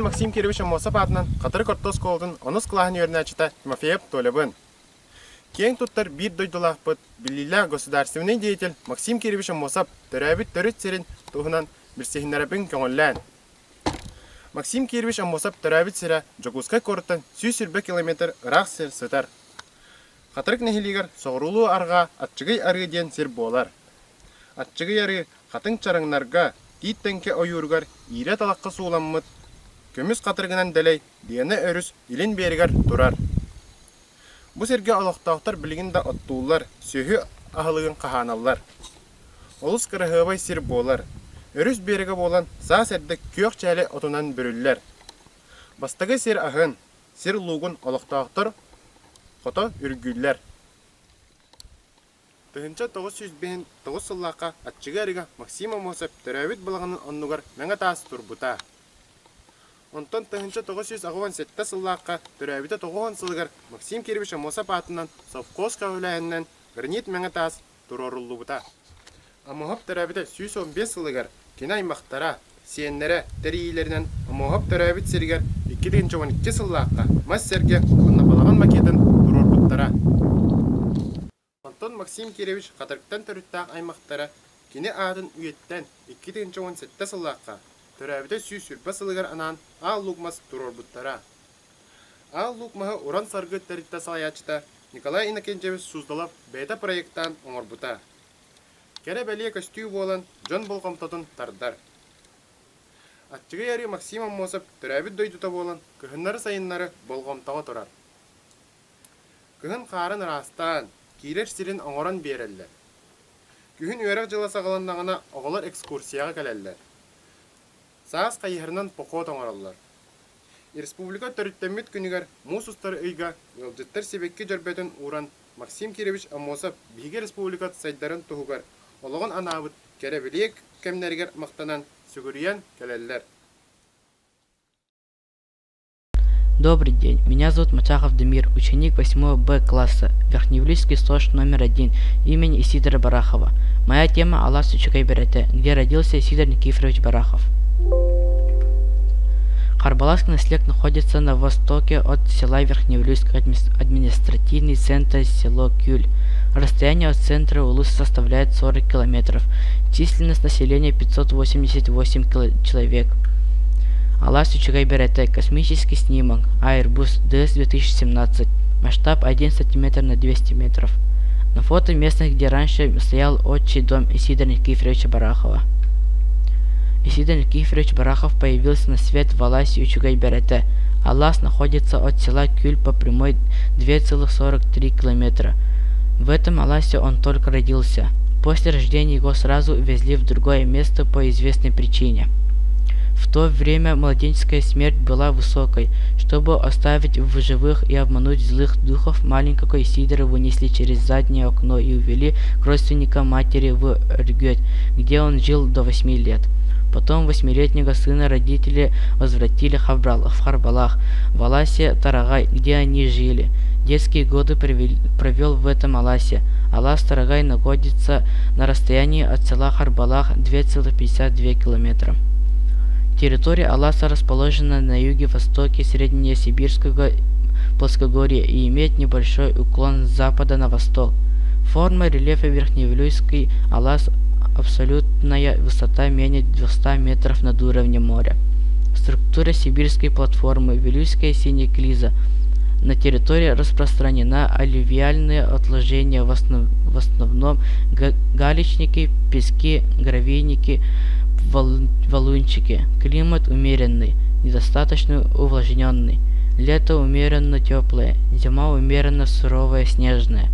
Максим Кирович Аммосов аатынан Хатырык орто оскуолатын онус кылааһын үөрэнээччитэ Тимофеев Толябын. Киэҥ туттар биир дойдулаахпыт, биллиилээх государственнай деятель Максим Кирович Аммосов төрөөбүт төрүт сирин туһунан билсиһиннэрэбин көҥүллээн. Максим Кирович Аммосов төрөөбүт сирэ Дьокуускай куораттан 120 километр ыраах сир сытар. Хатырык нэһилиэгэр соҕуруулуу-арҕаа Аччыгый Арыы диэн сир буолар. Аччыгый Арыы хатыҥ чараҥнарга, тиит тэҥкэ ойууругар иирэ талахха сууламмыт көмүс хатырыгынан дэлэй Лена өрүс илин биэригэр турар. Бу сиргэ олохтоохтор билигин да оттууллар, сүөһү аһылыгын хаһааналлар. Олус кыраһыабай сир буолар. Өрүс биэрэгэ буолан саас эрдэ күөх чээлэй отунан бүрүллэр. Бастакы сир аһын, сир луугун олохтоохтор хото үргүүллэр. 1959 сыллаахха Аччыгый Арыыга Максим Аммосов төрөөбүт балаҕанын оннугар мэҥэ таас турбута. Онтон 1987 сыллаахха төрөөбүтэ 90 сылыгар Максим Кирович Аммосов аатынан совхоз көҕүлээһининэн гранит мэҥэ таас туруоруллубута. Аммосов төрөөбүтэ 115 сылыгар кини аймахтара, сиэннэрэ тэрийиилэринэн Омуоһап төрөөбүт сиригэр 2012 сыллаахха мас сэргэ уонна балаҕан макетын туруорбуттара. Онтон Максим Кирович Хатырыктан төрүттээх аймахтара кини аатын үйэттэн 2017 сыллаахха төрөөбүтэ 120 сылыгар анаан Аал Луук мас туруорбуттара. Аал Луук маһы Уран Саргы тэрилтэ салайааччыта Николай Иннокентьевич Суздалов бэйэтэ проектаан оҥорбута. Кэрэ-бэлиэ көстүү буолан дьон болҕомтотун тардар. Аччыгый Арыы Максим Аммосов төрөөбүт дойдута буолан кыһыннары-сайыннары болҕомтоҕо турар. Кыһын хаарын ыраастаан, киирэр сирин оҥорон биэрэллэр. Күһүн үөрэх дьыла саҕаланнаҕына оҕолор экскурсияҕа кэлэллэр. Саас хайыһарынан поход оҥороллор. Республика төрүттэммит күнүгэр муус устар ыйга ыалдьыттар сибэкки дьөрбөтүн ууран Максим Кирович Аммосов биһиги республикат сайдарын туһугар олоҕун анаабыт кэрэ-бэлиэ кэмнэригэр махтанан, сүгүрүйэн кэлэллэр. Добрый день, меня зовут Мачахов Дамир, ученик 8 Б класса, Верхневилюйский СОЖ номер 1 имени Исидора Барахова. Моя тема Алаас Үчүгэй Бэрэтэ, где родился Исидор Никифорович Барахов. Харбаласк наслег находится на востоке от села Верхневилюйск, административный центр село Кюль. Расстояние от центра улуса составляет 40 километров. Численность населения 588 человек. Алаас Үчүгэй Бэрэтэ, космический снимок, Airbus DS-2017, масштаб 1 см на 200 метров. На фото местность, где раньше стоял отчий дом Исидора Никифоровича Барахова. Исидор Никифорович Барахов появился на свет в Аласе Үчүгэй Бэрэтэ. Алаас находится от села Кюль по прямой 2,43 километра. В этом Аласе он только родился. После рождения его сразу увезли в другое место по известной причине. В то время младенческая смерть была высокой. Чтобы оставить в живых и обмануть злых духов, маленького Исидора вынесли через заднее окно и увели к родственникам матери в Өргөт, где он жил до 8 лет. Потом восьмилетнего сына родители возвратили в Харбалах, в Аласе Тарагай, где они жили. Детские годы провел в этом Аласе. Алас Тарагай находится на расстоянии от села Харбалах 2,52 километра. Территория Аласа расположена на юге-востоке Среднесибирского плоскогорья и имеет небольшой уклон с запада на восток. Форма рельефа Верхневилюйский Алас абсолютная высота менее 200 метров над уровнем моря. Структура сибирской платформы Вилюйская синеклиза. На территории распространена аллювиальные отложения, в, основ, в основном галечники, пески, гравийники, валунчики. Климат умеренный, недостаточно увлажненный. Лето умеренно теплое, зима умеренно суровая, снежная.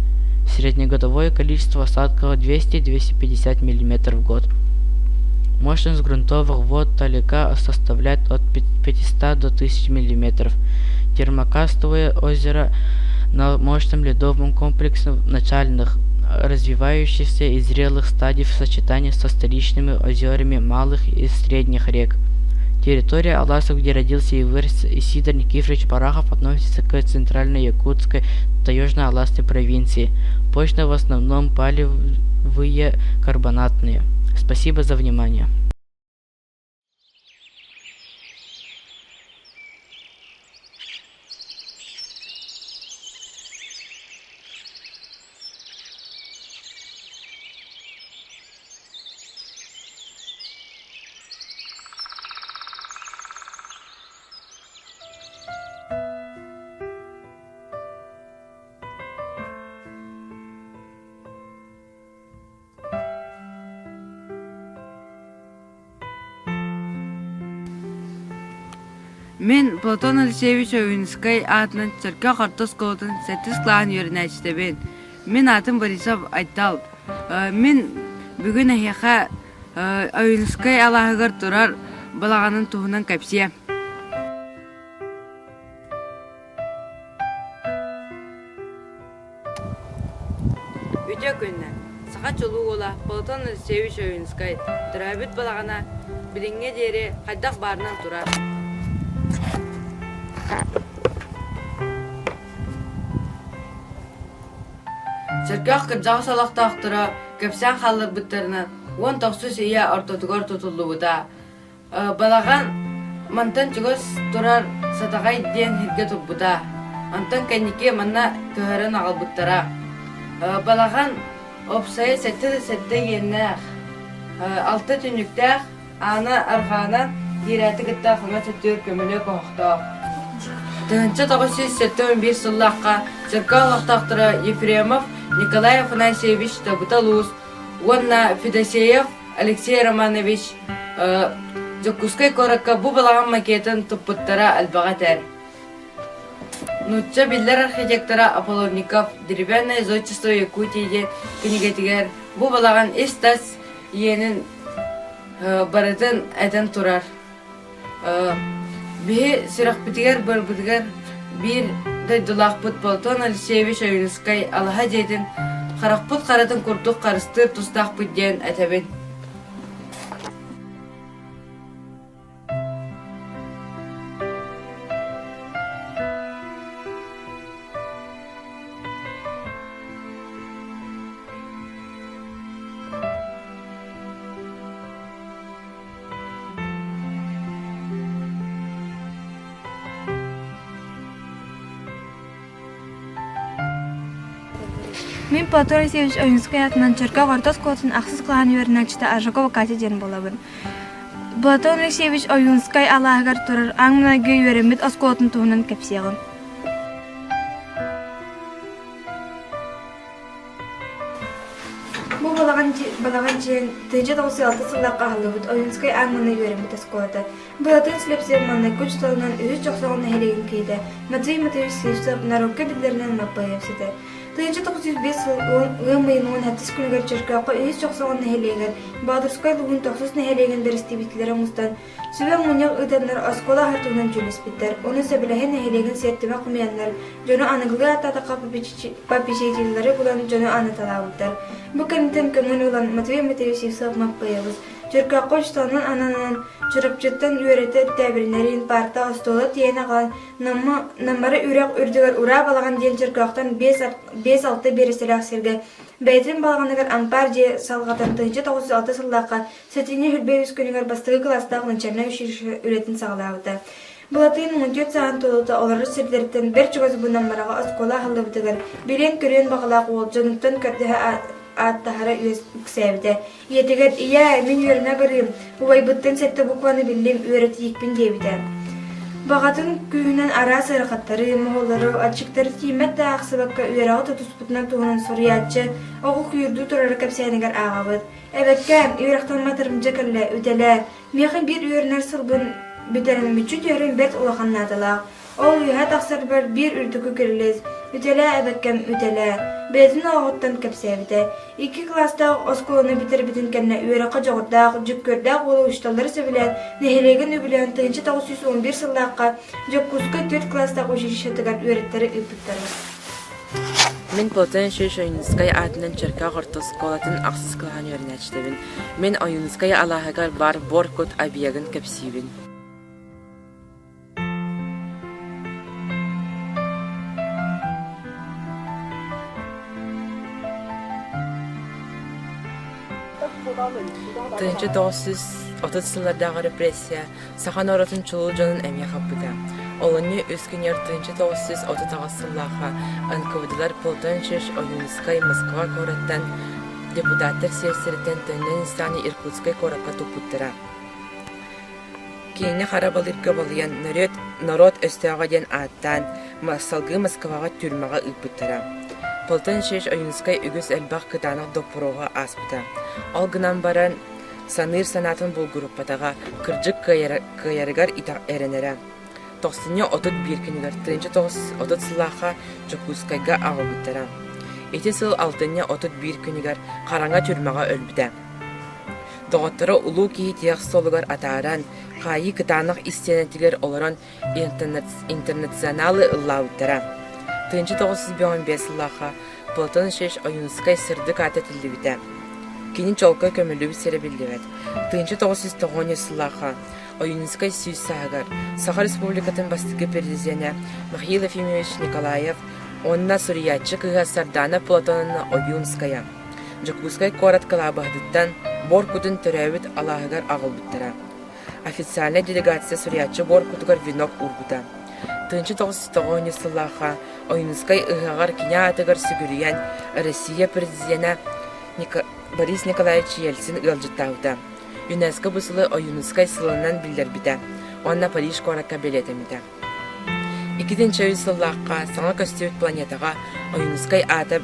Среднегодовое количество осадков 200-250 мм в год. Мощность грунтовых вод Талика составляет от 500 до 1000 мм. Термокарстовое озеро на мощном ледовом комплексе начальных, развивающихся и зрелых стадий в сочетании со столичными озерами малых и средних рек. Территория Аласов, где родился и вырос Исидор Никифорович Барахов, относится к центрально-якутской таежно-аласной провинции. Почва в основном палевые карбонатные. Спасибо за внимание. Мин Платон Алексеевич Ойуунускай аатынан Чөркөөх орто оскуолатын сэттис кылааһын үөрэнээччитэбин. Мин аатым Борисов Айтал. Мин бүгүн эһиэхэ Ойуунускай алааһыгар турар балаҕанын туһунан кэпсиэм. Үтүө күнүнэн! Саха чулуу уола Платон Алексеевич Ойуунускай төрөөбүт балаҕана билиҥҥэ диэри хайдах баарынан турар. Чөркөөх кырдьаҕас олохтоохторо кэпсээн хаалларбыттарынан 19 үйэ ортотугар тутуллубута. Балаҕан мантан чугас турар Сатаҕай диэн сиргэ турбута. Онтон кэнники манна көһөрөн аҕалбыттара. Балаҕан уопсайа 77 иэннээх, алта түннүктээх, аана арҕаана киирээти кытта хаҥас өттүгэр көмүлүөк оһохтоох. 1971 сыллаахха циркэ олохтоохторо Ефремов Николай Афанасьевич Табыта Улуус уонна Федосеев Алексей Романович Дьокуускай куоракка бу балаҕан макетын туппуттара элбэҕи этэр. Нуучча биллэр архитектора Аполлоников «Деревянное зодчество Якутии» диэн кинигэтигэр бу балаҕан ис-тас иэнин барытын этэн турар. Биһи сүрэхпитигэр-быарбытыгар биир дойдулаахпыт Платон Алексеевич Ойуунускай алаһа дьиэтин харахпыт харатын курдук харыстыыр тустаахпыт диэн этэбин. Мин Платон Алексеевич Ойуунскай аатынан Чөркөөх орто оскуолатын ахсыс кылааһын үөрэнээччитэ Аржакова Катя диэн буолабын. Платон Алексеевич Ойуунскай алааһыгар турар аан маҥнайгы үөрэммит оскуолатын туһунан кэпсиэҕим. Бу балаҕан балаҕан дьиэн 1906 сыллаахха аһыллыбыт Ойуунскай аан маҥнай үөрэммит оскуолата. Былатын Слепцев маҥнайгы учууталынан үһүс Дьохсоҕон нэһилиэгин киһитэ Матвей Матвеевич Сивцев норуокка биллэринэн Маппыайап ситэ. 1905 сыл ыам ыйын 17 күнүгэр Чөркөөххө үһүс Дьохсоҕон нэһилиэгэр Боотурскай улууһун тохсус нэһилиэгин бэрэстэбиитэллэрэ мустан сүбэ мунньах ыытаннар оскуола аһар туһунан дьүүллэспиттэр. Ону сөбүлэһэн нэһилиэгин сиэртибэ хомуйаннар дьону аныгылыы ааттаатахха попечителлэри булан дьону анаталаабыттар. Бу кэнниттэн көҥүл ылан Матвей Матвеевич Сивцев Маппыайабыс Чөркөөххө учууталынан ананан Чурапчыттан үөрэтэ тээбириннэрин паарта остуола тиэйэн аҕалан Наммары үрэх үрдүгэр Ураа балаҕан диэн Чөркөөхтөн 5-6 биэрэстэлээх сиргэ бэйэтин балаҕаныгар ампаар дьиэ салҕатан 1906 сыллаахха сэтинньи хүрбэ үс күнүгэр бастакы кылаастаах начальнай училище үлэтин саҕалаабыта. Былатыан 14 сааһын туолуута олорор сирдэриттэн бэрт чугас бу Наммараҕа оскуола аһыллыбытыгар билиэн-көрүөн баҕалаах уол дьонуттан көрдөһө ааттаһара үксээбитэ. Ийэтигэр «Ийээ, мин үөрэнэ барыым, убайбыттан сэттэ букваны биллим, үөрэтиикпин» диэбитэ. Баҕатын күүһүнэн араас ыарахаттары, моһоллору, аччыктары тиийиммэт да аахсыбакка үөрэҕи тутуспутунан туһунан суруйааччы оҕо куйуурдуу турара кэпсээнигэр ааҕабыт. Эбэккэ, үөрэхтэн матырымдьа кэллэ, үтэлээ, миэхэ биир үөрэнэр сылбын бүтэрэн мүччү түһэрим бэрт улахан наадалаах. Ол үөһэ тахсарбар биир үрдүкү кирилиэс «Үтэлээ, эбэккэм, үтэлээ» бэйэтин олоҕуттан кэпсээбитэ. Икки кылаастаах оскуоланы бүтэрбитин кэннэ үөрэххэ дьоҕурдаах, дьүккүөрдээх уолу учууталлары сөбүлээн, нэһилиэгин үбүлээн 1911 сыллаахха Дьокуускай түөрт кылаастаах училищетыгар үөрэттэрэ ыыппыттара. Мин Платон Ильич Ойуунускай аатынан Чөркөөх орто оскуолатын ахсыс кылааһын үөрэнээччитэбин. Мин Ойуунускай алааһыгар баар буор кут объегын кэпсиибин. 1930 сыллардааҕы репрессия саха норуотун чулуу дьонун эмиэ хаппыта. Олунньу үс күнүгэр 1938 сыллаахха НКВД-лар Платон Ильич Ойуунускай Москва куораттан депутаттар съездэриттэн төннөн истэҕинэ Иркутскай куоракка туппуттара. Киинэ хара балыырга балыйан норуот өстөөҕө диэн ааттаан салгыы Москваҕа тюрьмаҕа ыыппыттара. Платон Ильич Ойуунускай үгүс элбэх кытаанах доппуруоһу ааспыта. Ол гынан баран саныыр санаатын булгуруппатаҕа, кырдьык кыайарыгар эрэнэрэ. Тохсунньу 31 күнүгэр 1930 сыллаахха Дьокуускайга аҕалбыттара. Ити сыл алтынньы 31 күнүгэр хараҥа түрмэҕэ өлбүтэ. Доҕотторо улуу киһи тиһэх суолугар атааран, хаайыы кытаанах истиэнэтигэр олорон интернационалы ыллаабыттара. 1955 сыллаахха Платон Ильич Ойуунускай сырдык аата этиллибитэ. Кини чуолкай көмүллүбүт сирэ биллибэт. 1990 сыллаахха Ойуунускай сүүс сааһыгар Саха Республикатын бастакы президенэ Михаил Ефимович Николаев уонна суруйааччы кыыһа Сардаана Платоновна Ойуунская Дьокуускай куорат кылаабыһатыттан буор кутун төрөөбүт алааһыгар аҕалбыттара. Официальнай делегация суруйааччы буор кутугар венок уурбута. 1990 сыллаахха Ойуунускай ыһыаҕар кини аатыгар сүгүрүйэн Россия президенэ Борис Николаевич Ельцин ыалдьыттаабыта. ЮНЕСКО бу сылы Ойуунускай сылынан биллэрбитэ уонна Париж куоракка бэлиэтэммитэ. Иккитинчи сыллаахха саҥа көстүбүт планетаҕа Ойуунускай аата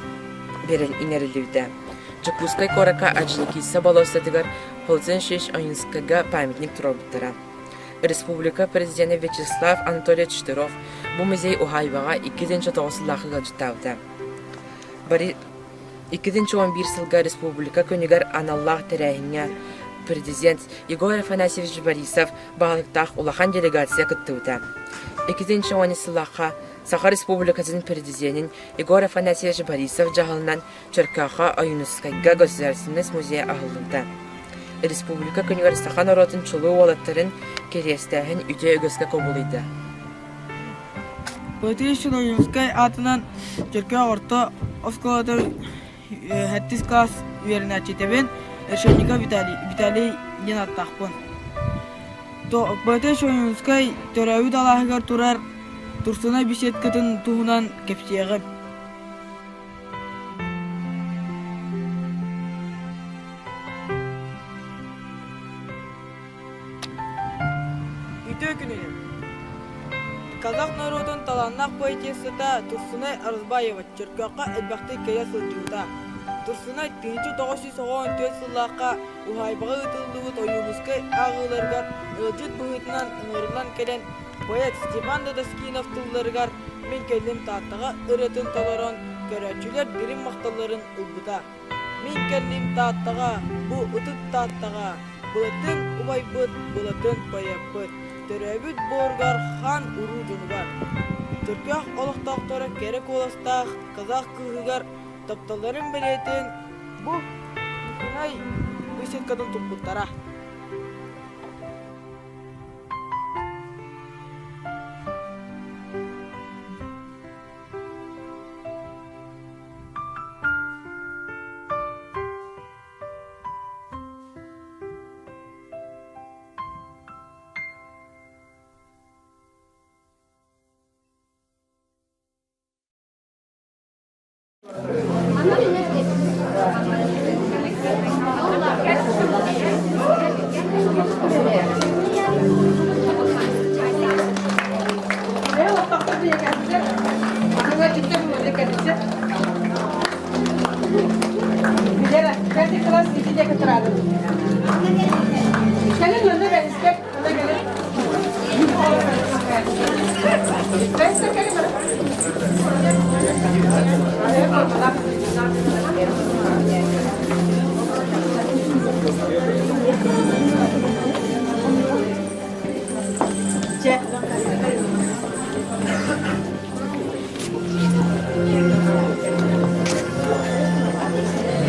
биэрэн иҥэриллибитэ. Дьокуускай куоракка Орджоникидзе болуоссатыгар Ползеншич Ойуунускайга памятник туруорбуттара. Республика президенэ Вячеслав Анатольевич Штыров бу музей уһаайбаҕа 2009 сыллаахха ыалдьыттаабыта. 2011 сылга Республика күнүгэр аналлаах тэрээһиҥҥэ президент Егор Афанасьевич Борисов баһылыктаах улахан делегация кыттыбыта. 2010 сыллаахха Саха Республикатын президенин Егор Афанасьевич Борисов дьаһалынан Чөркөөххө Ойуунускайга Государственность музейа аһыллыбыта. Республика күнүгэр саха норуотун чулуу уолаттарын кэриэстээһин үтүө үгэскэ кубулуйда. Патрицио Ойуунускай аатынан Чөркөөх орто оскуолатыгар сэттис кылаас үөрэнээччитэбин Решетников Виталий, Виталий диэн ааттаахпын. Патрицио Ойуунускай төрөөбүт алааһыгар турар Турсунай беседкатын туһунан кэпсиэҕим. Үтүө күнүнэн! Казах норуотун талааннаах поэтессата Турсунай Арызбаева Чөркөөххө элбэхтик кэлэ сылдьыбыта. Турсунай 1994 сыллаахха уһаайбаҕа ыытыллыбыт Ойуунускай ааҕыыларыгар ыалдьыт быһыытынан ыҥырыллан кэлэн, поэт Степан Дадаскинов тылларыгар «Мин кэллим Тааттаҕа» ырыатын толорон, көрөөччүлэр дириҥ махталларын ылбыта. Мин кэллим Тааттаҕа, бу ытык Тааттаҕа, Былатын убайбыт, былатын поэппыт, төрөөбүт буоругар хаан уруу дьонугар. Чөркөөх олохтоохторо кэрэ куоластаах казах кыыһыгар тапталларын бэлиэтин бу Кукунай беседкатын туппуттара.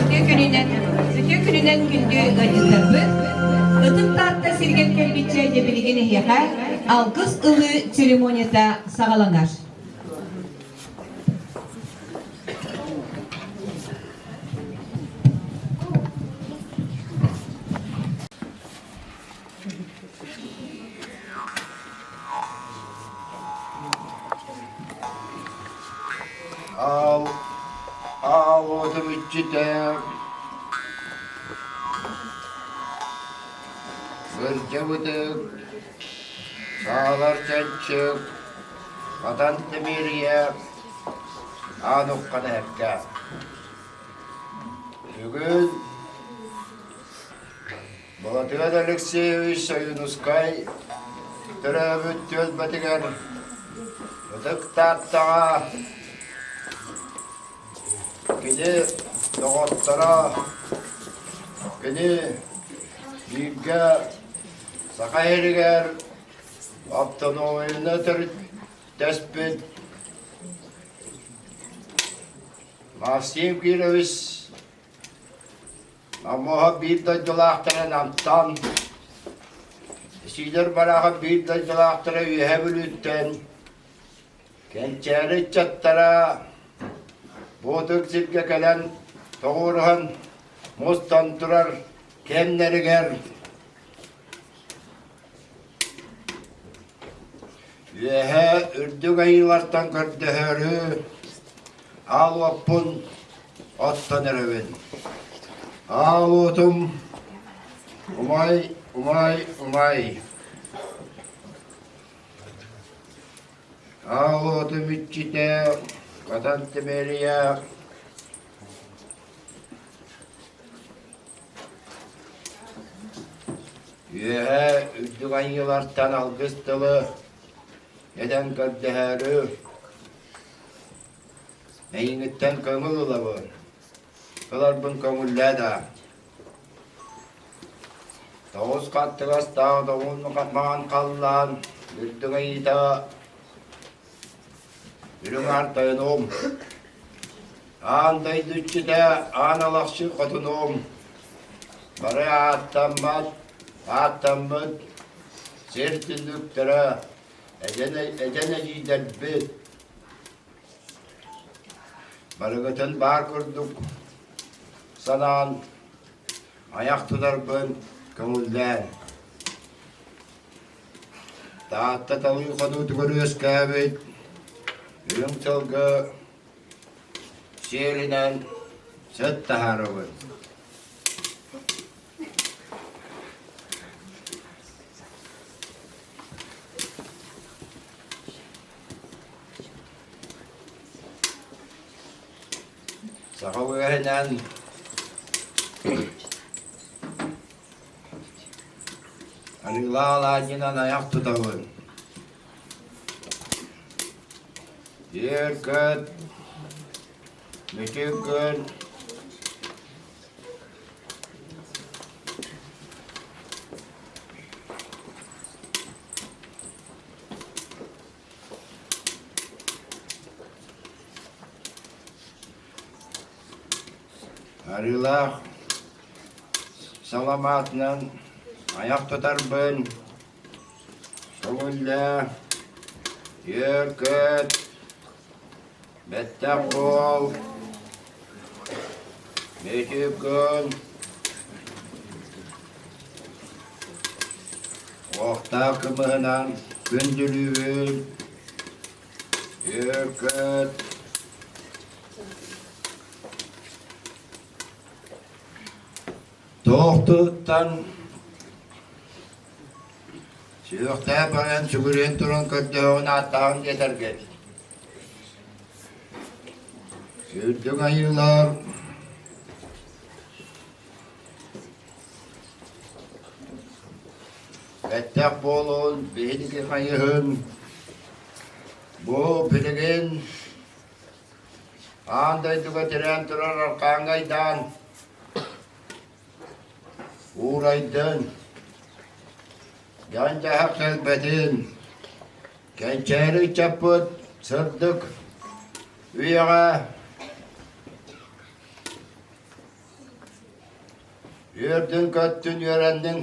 Үтүө күнүнэн, үтүө күнүнэн күндү ыалдьыттарбыт! Ытык Таатта сиригэр кэлбиччэ дьэ билигин эһиэхэ алгыс ылыы церемонията саҕаланар. Аал, аал уотум иччитэ, Сылдьыбытык, саалар чанчык, Хатан тимириэ, аан уххан эһэккэ. Бүгүн Былатыан Алексеевич Ойуунускай. төрөөбүт түөлбэтигэр Ытык Тааттаҕа кини доҕотторо, кини бииргэ Саха сиригэр автономияны төрүттэспит Максим Кирович Аммоһа биир дойдулаахтара Намтан, Сидор Барахов биир дойдулаахтара Үөһээ Бүлүүттэн, Кэнчээри ыччаттара Боотур сиргэ кэлэн тоҕуоруһан мустан турар кэмнэригэр Үөһээ үрдүк айыылартан көрдөһөөрү аал уоппун оттон эрэбин. Аал уотум умай, умай, умай. Аал уотум иччитэ Хатан Тимирия Үөһээ үрдүк айыылартан алгыс тылы этэн көрдөһөөрү эйигиттэн көҥүл ылабын, ыларбын көҥүллээ даа. Тоҕус хаттыгастаах доҕун маҥан халлаан үрдүк айыыта Үрүҥ Аар тойонуом, аан дойду иччитэ Аан Алахчын хотунуом, бары ааттаммат, ааттаммыт сир түннүктэрэ эдьэн, эдьэн эдьиийдэрбит, барыгытын баар курдук санаан айах тутарбын көҥүллээн. Таатта талыы хонуутугар үөскээбит үрүҥ сылгы сиэлинэн сыт таһаарабын. Саха үөһэнэн Арыылаах алаадьынан айах тутабын. Үөр-көт, мүчүк гын, Арыылаах саламаатынан айах тутарбын көҥүллээ, үөр-көт, бэттэх буол, мүчүк гын, уохтаах кымыһынан күндүлүүбүн, үөр-көт. Туохтуттан сүһүөхтээх баран сүгүрүйэн туран көрдөөҕүн ааттааҕын диэтэргит. Үрдүк айыылар бэттэх буолун, биһиги хайыһын, бу билигин Аан дойдуга тирээн турар аркааҥҥа айдаан, уурайдын, дьон-дьаһах кэлбэтин, кэнчээри ыччаппыт сырдык үйэҕэ үөрдүн-көттүн үөрэннин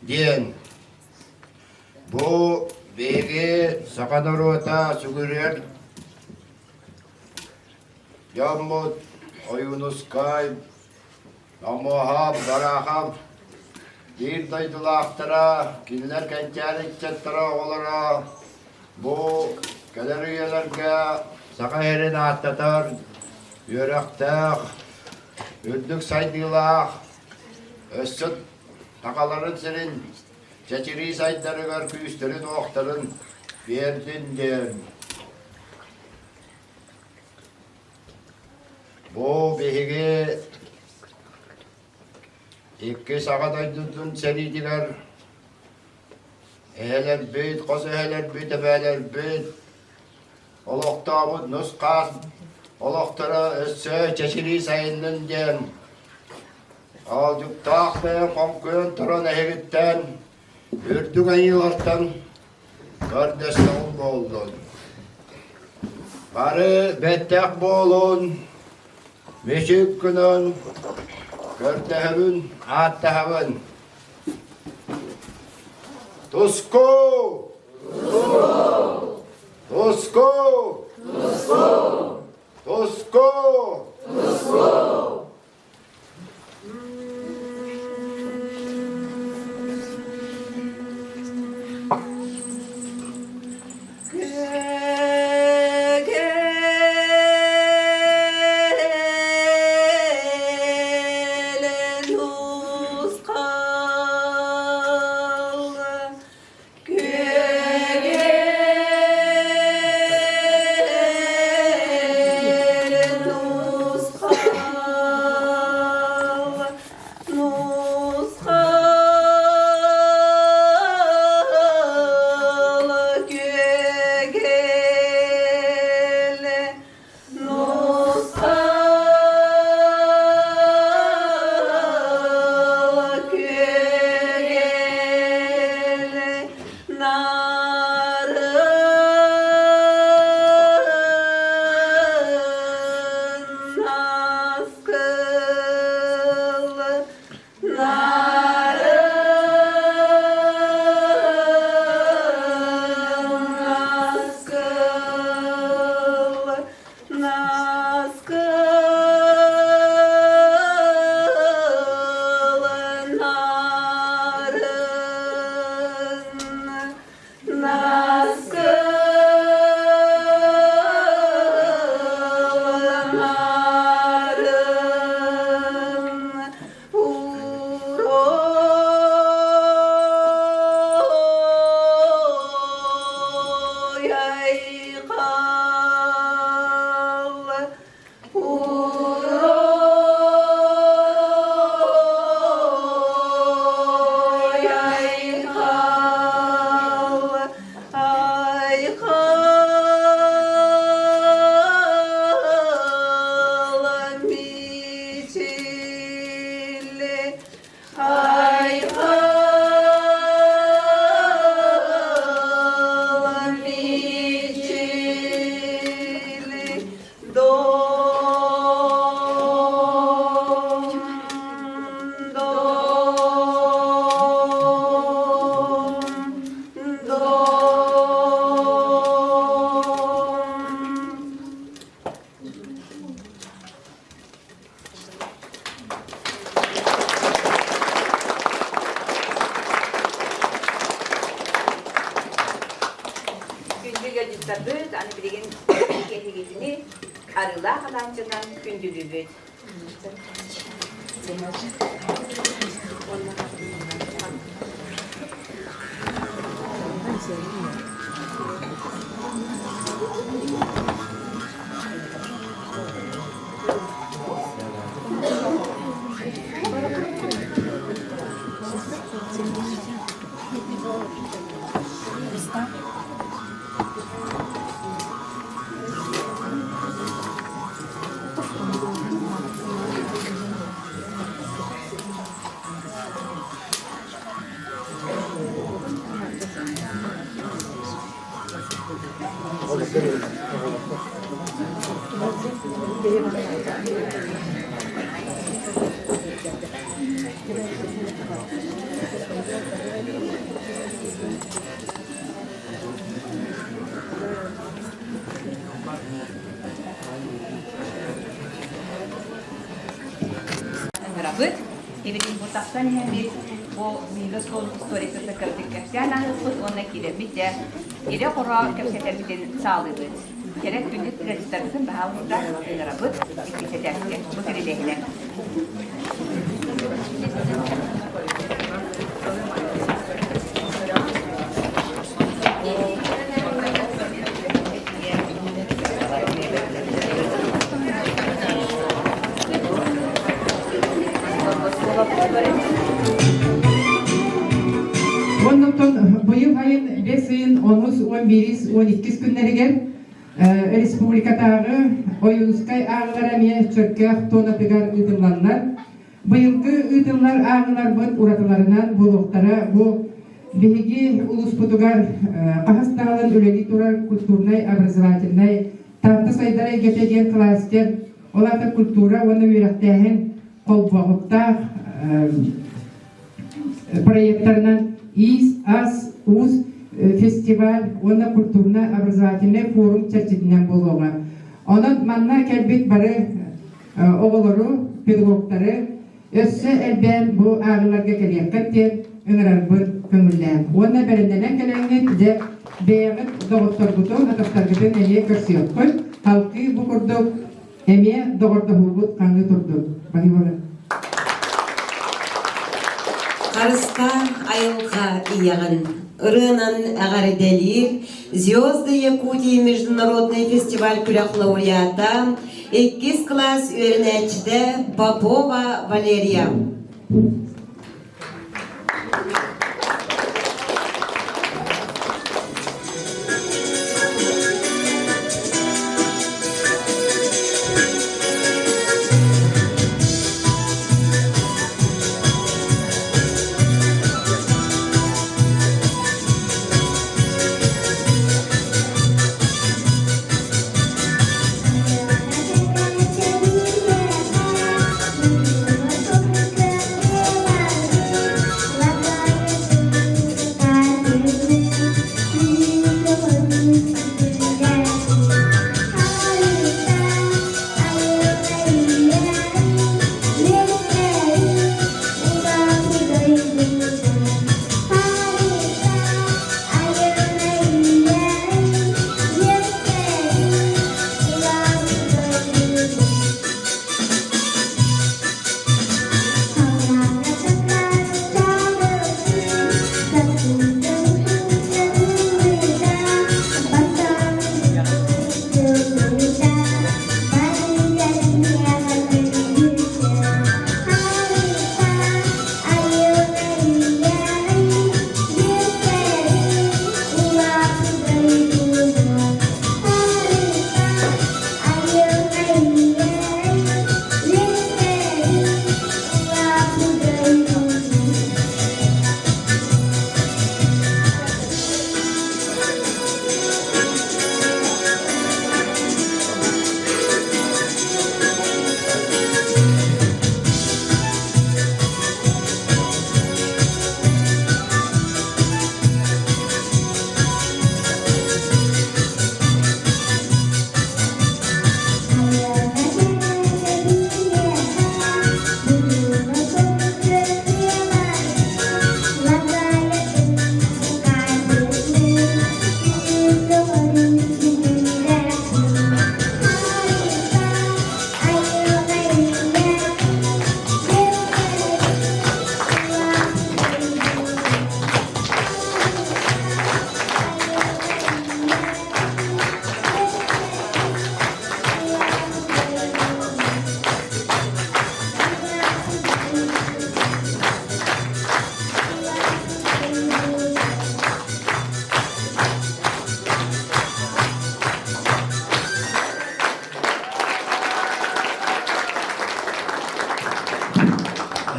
диэн Бу биһиги саха норуота сүгүрүйэр дьоммут Ойуунускай, Омуоһап, Барахов биир дойдулаахтара, кинилэр кэнчээри ыччаттара, оҕолоро бу кэлэр үйэлэргэ Саха сирин ааттатар үөрэхтээх, үрдүк сайдыылаах, өссө сахаларын сирин чэчирии сайдарыгар күүстэрин-уохтарын биэрдин диэн. Бу биһиги икки Саха дойдутун сэриитигэр Эһэлэрбит, хос эһэлэрбит, эбээлэрбит олохтообут нус-хаас олохторо өссө чэчирии сайыннын диэн Оолдьуктаах бэйэм хоҥкуйан туран эһигиттэн үрдүк айыылартан көрдөстөҕүм буоллун. Бары бэттэх буолун, мүчүк гынан көрдөһөбүн, ааттаһабын. Туску! Туску! Туску! Туску! Күндү ыалдьыттарбыт, аны билигин кэһигитини арыылаах алаадьынан күндүлүүбүт. Ыҥырабыт. Эбэтин бу тахсан иһэн бит бу Мига суолун историятыттан кыратык кэпсээн ааһыппыт уонна киирэммит дьэ ирэ-хоро кэпсэтэрбитин саалыыбыт. Кэрэ күндү ыалдьыттарбытын баһаалыста ыҥырабыт иккис этээскэ бу кирилиэһинэн. Онон быйыл сайын бэс ыйын онус, он биирис, он иккис күннэригэр республикатааҕы Ойуунускай ааҕылара эмиэ Чөркөөх туонатыгар ыытыллаллар. Быйылгы ыытыллар ааҕыларбыт уратыларынан буолуохтара бу биһиги улууспутугар хаһыс даҕалан үлэлии турар культурнай образовательнай Таатта сайдар эйгэтэ диэн кластер, ол аата культура уонна үөрэхтээһин холбоһуктаах проектарынан Иис, ас, уус фестиваль уонна культурно-образовательнай форум чэрчитинэн буолуоҕа. Онон манна кэлбит бары оҕолору, педагогтары өссө элбээн бу ааҕыыларга кэлиэххит диэн ыҥырарбын көҥүллээн. Уонна бэлэмнэнэн кэлэҥҥит дьэ бэйэҕит доҕотторгутун, атастаргытын эмиэ көрсүөххүт. Халкыы бу курдук эмиэ доҕордоһуубут хаҥыы турдун. Баһыыбалар. Харыстаа айылҕа ийэҕин ырыанан эҕэрдэлиир «Звезды Якутии» международный фестиваль күрэх лауреата, иккис кылаас үөрэнээччитэ Попова Валерия.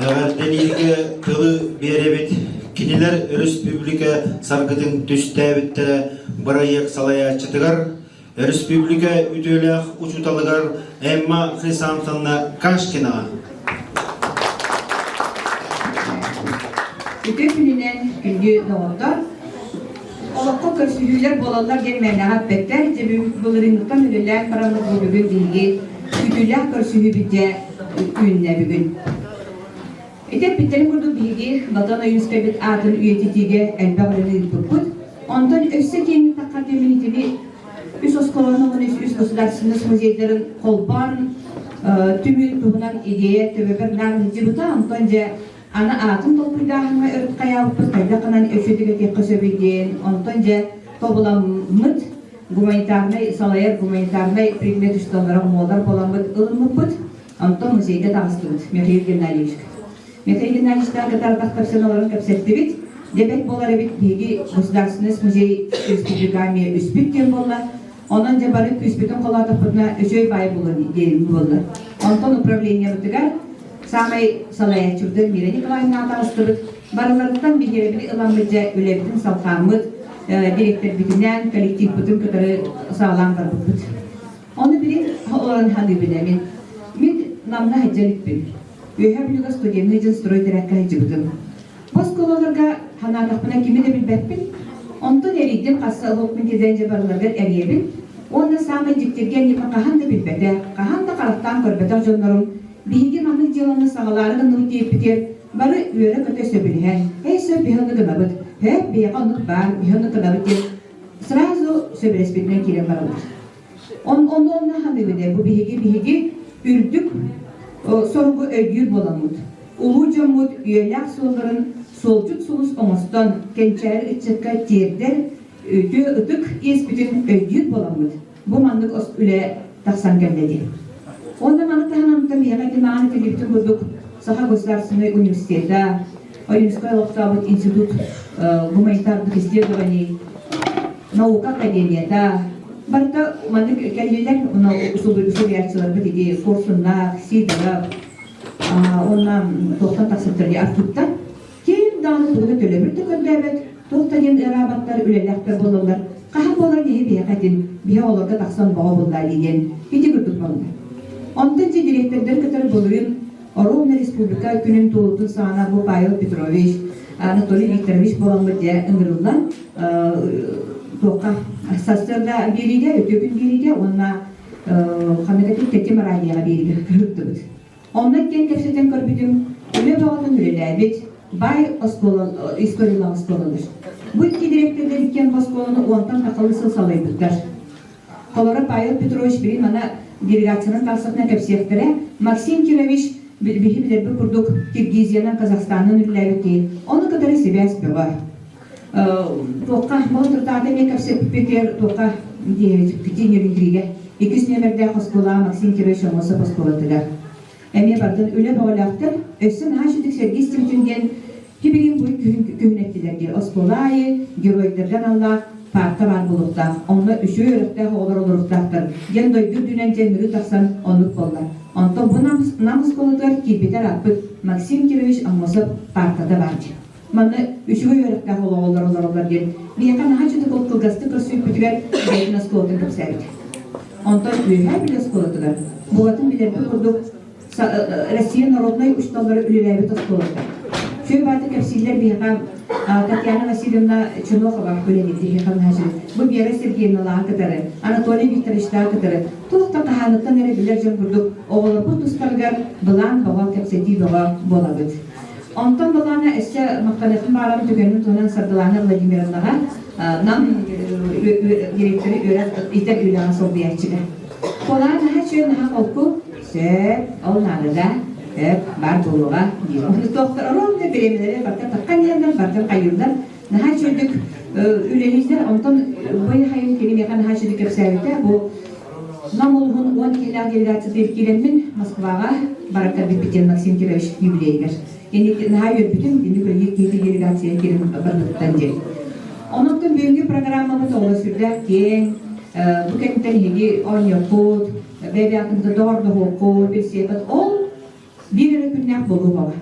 Эҕэрдэлииргэ тылы биэрэбит. Кинилэр өрөспүүбүлүкэ саргытын түстээбиттэрэ бырайыак салайааччытыгар, өрөспүүбүлүкэ үтүөлээх учууталыгар Эмма Хрисанфовна Кашкинаҕа. Үтүө күнүнэн күндү доҕоттор! Олоххо көрсүһүүлэр буолаллар диэн мээнэҕэ эппэттэр. Дьэ былырыыҥҥыттан үлэлээн бараммыт бу бүгүн биһиги күүтүүлээх көрсүһүүбүт дьэ үүннэ бүгүн. Ити эппиттэрин курдук биһиги Батан Ойуунскайбыт аатын үйэтитиигэ элбэх үлэни ыыппыппыт. Онтон өссө киэҥник таххар диэммин итини үс оскуоланы уонна үс государственность музейдарын холбоон түмүү туһунан идея төбөбөр наан сылдьыбыта. Онтон дьэ Аны аатын толкуйдааһыҥҥа өрүт хайаабыппыт хайдах гынан өссө этиэххэ сөбүй диэн, онтон дьэ тобуламмыт гуманитарнай салайар гуманитарнай предмет учууталлара муолар буоламмыт ылыммыппыт. Онтон музейга таҕыстыбыт Михаил Геннадьевичка. Михаил Геннадьевичтаах кытары тахтарсан олорон кэпсэттибит. Дьэ бэрт буолар эбит биһиги Государственный музей республика эмиэ үспүт диэн буолла. Онон дьэ бары күүспүтүн холоотохпутуна үчүгэй баай буолуо диэн буолла. Онтон управлениебытыгар саамай салайааччыбытын Мира Николаевна таҕыстыбыт. Барыларыттан биһирэбили ыламмыт дьэ үлэбитин салҕааммыт, дириэктэрбитинээн коллективпытын кытары саҕалаан барбыппыт. Ону билин олорон саныыбын мин. Мин Намна сылдьа иликпин. Үөһээ Бүлүүгэ студенныы дьон строй тэрээккэ сылдьыбытым. Бу оскуолаларга санаатахпына кими да билбэппин. Онтон эрийдим хасса ылыппын кизэн дьэ барыларыгар эрийэбин. Уонна саамай дьиктиргээн ньыма хаһан да билбэтэх, хаһан да харахтаан көрбөтөх дьоннорум биһиги маннык дьыаланы саҕалаары гынныбыт диэппитигэр бары үөрэ-көтө сөбүлэһэн, «Эй, сөп, биһи оннук гынабыт, һэ, биһиэхэ оннук баар, биһи оннук гынабыт» диэн сразу сөбүлэспитинэн киирэн бараллар. Он, ону онно саныыбын ээ, бу биһиги биһиги үрдүк соругу өйдүүр буоламмыт. Улуу дьоммут үйэлээх суолларын суолдьут сулус оҥостон, кэнчээри ыччакка тиэрдэр үтүө ытык иэспитин өйдүүр буоламмыт, бу маннык үлэ тахсан кэллэ дии. Уонна маны таһынан миэхэ ити мааны этиллибитин курдук Саха государственнай университета, Ойуунскай олохтообут институт гуманитарных исследований, наука академията, барыта маннык кэллилэр, уонна суруйааччыларбыт ити Куорсуннаах, Сидоров, уонна туохтан тахсыбыттар дии архивтан Ким даҕаны тугу да төлөбүр да көрдөөбөт, туох да диэн ыараабаттар, үлэлээхтэр буолаллар. Хаһан буолар киһи биһиэхэ этин, биһи оҕолорго тахсан боҕо буллаа дии диэн ити курдук буолла. Онтон дьэ дириэктэрдэр кытары былырыын Оруобуна республика күнүн туолуутун саҕана бу Павел Петрович, Анатолий Викторович буоламмыт дьэ ыҥырыллан туохха сарсыарда биэриигэ, үтүө күн биэриигэ уонна ханнык этим Тэтим радиоҕа биэриигэ кыһыттыбыт. Онно иккиэн кэпсэтэн көрбүтүм, үлэ бөҕөтүн үлэлээбит, баай оскуола, историялаах оскуолалар. Бу икки дириэктэрдэр иккиэн оскуоланы уонтан тахалыы сыл салайбыттар. Холоро Павел Петрович билин мана делегациянан тахсатына кэпсиэхтэрэ, Максим Кирович биһи билэрбит курдук Киргизиянан, Казахстанынан үлэлээбит киһи. Ону кытары сибээс бөҕө. Туохха, Монтрутаата эмиэ кэпсэппитигэр туохха диэбит Иккис нүөмэрдээх оскуолаҕа Максим Кирович Аммосов оскуолатыгар. Эмиэ бардын үлэ бөҕөлөөхтөр, өссө наһаа үчүгдүк сэргии истибитим диэн сибилигин бу күһүн күһүн эттилэр дии. Оскуола аайы геройдарга аналлаах паарка баар буолуохтаах, онно үчүгэй үөрэхтээх оҕолор олоруохтаахтар диэн дойду үрдүнэн дьэ ыҥырыы тахсан оннук буолла. Онтон бу Нам, Нам оскуолатыгар киирбитэ ырааппыт Максим Кирович Аммосов паарката баар дии. Манна үчүгэй үөрэхтээх олоҕоллор олороллор диэн миэхэ наһаа чытык кылгастык көрсүбүппүтүгэр бэйэтин оскуолатын кэпсээбитэ. Онтон Үөһээ Бүлүү оскуолатыгар буолатын билэрбит курдук Россия народнай учууталлара үлэлээбит оскуолата. Үчүгэй бааты кэпсииллэр биһиэхэ Татьяна Васильевна Чунохова үлэлиир биһиэхэ наһаа Бу Вера Сергеевналааҕы кытары, Анатолий Викторовичтааҕы кытары туох да хаһааныттан эрэ билэр дьон курдук оҕолорбут тустарыгар былаан бөҕө, кэпсэтии бөҕө буолабыт. Онтон былаана өссө махтаныахпын баҕарабын түгэнин туһунан Саргылаана Владимировнаҕа Нам директоры үөрэх иитэр үлэҕэ солбуйааччыга. Куолаан наһаа үчүгэй наһаа холку, сөп, ол наадада, сөп, баар буолуоҕа диир. Ону туохтар ровно бириэмэлэри барыта таххан иһэллэр, барытын хайыыллар, наһаа үчүгэйдик үлэлииллэр. Онтон бу хайын кини миэхэ наһаа үчүгэйдик кэпсээбитэ. Бу Нам улууһун 10 киһилээх делегациятыгар киирэммин Москваҕа баран кэлбиппит диэн Максим Кирович юбилейыгар. Инник наһаа үөрбүтүм, инник үлэлиир киһи делегация киирэн барбытыттан диэн. Онон бүгүҥҥү программабыт олус сүрдээх киэҥ, бу кэнниттэн эһиги оонньуоххут, бэйэ-бэйэҕитин доҕордоһуоххут, билсиэххит. Ол Биир эрэ күннээх буолуо баҕа.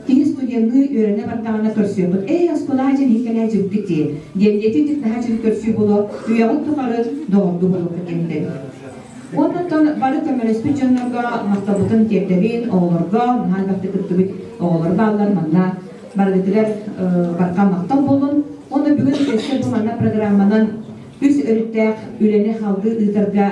Киһи студенныы үөрэнэ бардаҕына көрсүөххүт, «Эй, оскуолаҕа дьэн иһин кэлээ дьылбыт» диэн. Диэн итинник наһаа дьыл көрсүү буолуо, үйэҕит тухары доҕордуу буолуоххут диэн этэбин. Уонна оттон бары көмөлөспүт дьоннорго махталбытын тиэрдэбин, оҕолорго, наһаа элбэхтик кыттыбыт оҕолор бааллар, манна барыгытыгар барҕа махтал буоллун. Уонна бүгүн өссө бу манна программанан үс өрүттээх үлэни салгыы ыытарга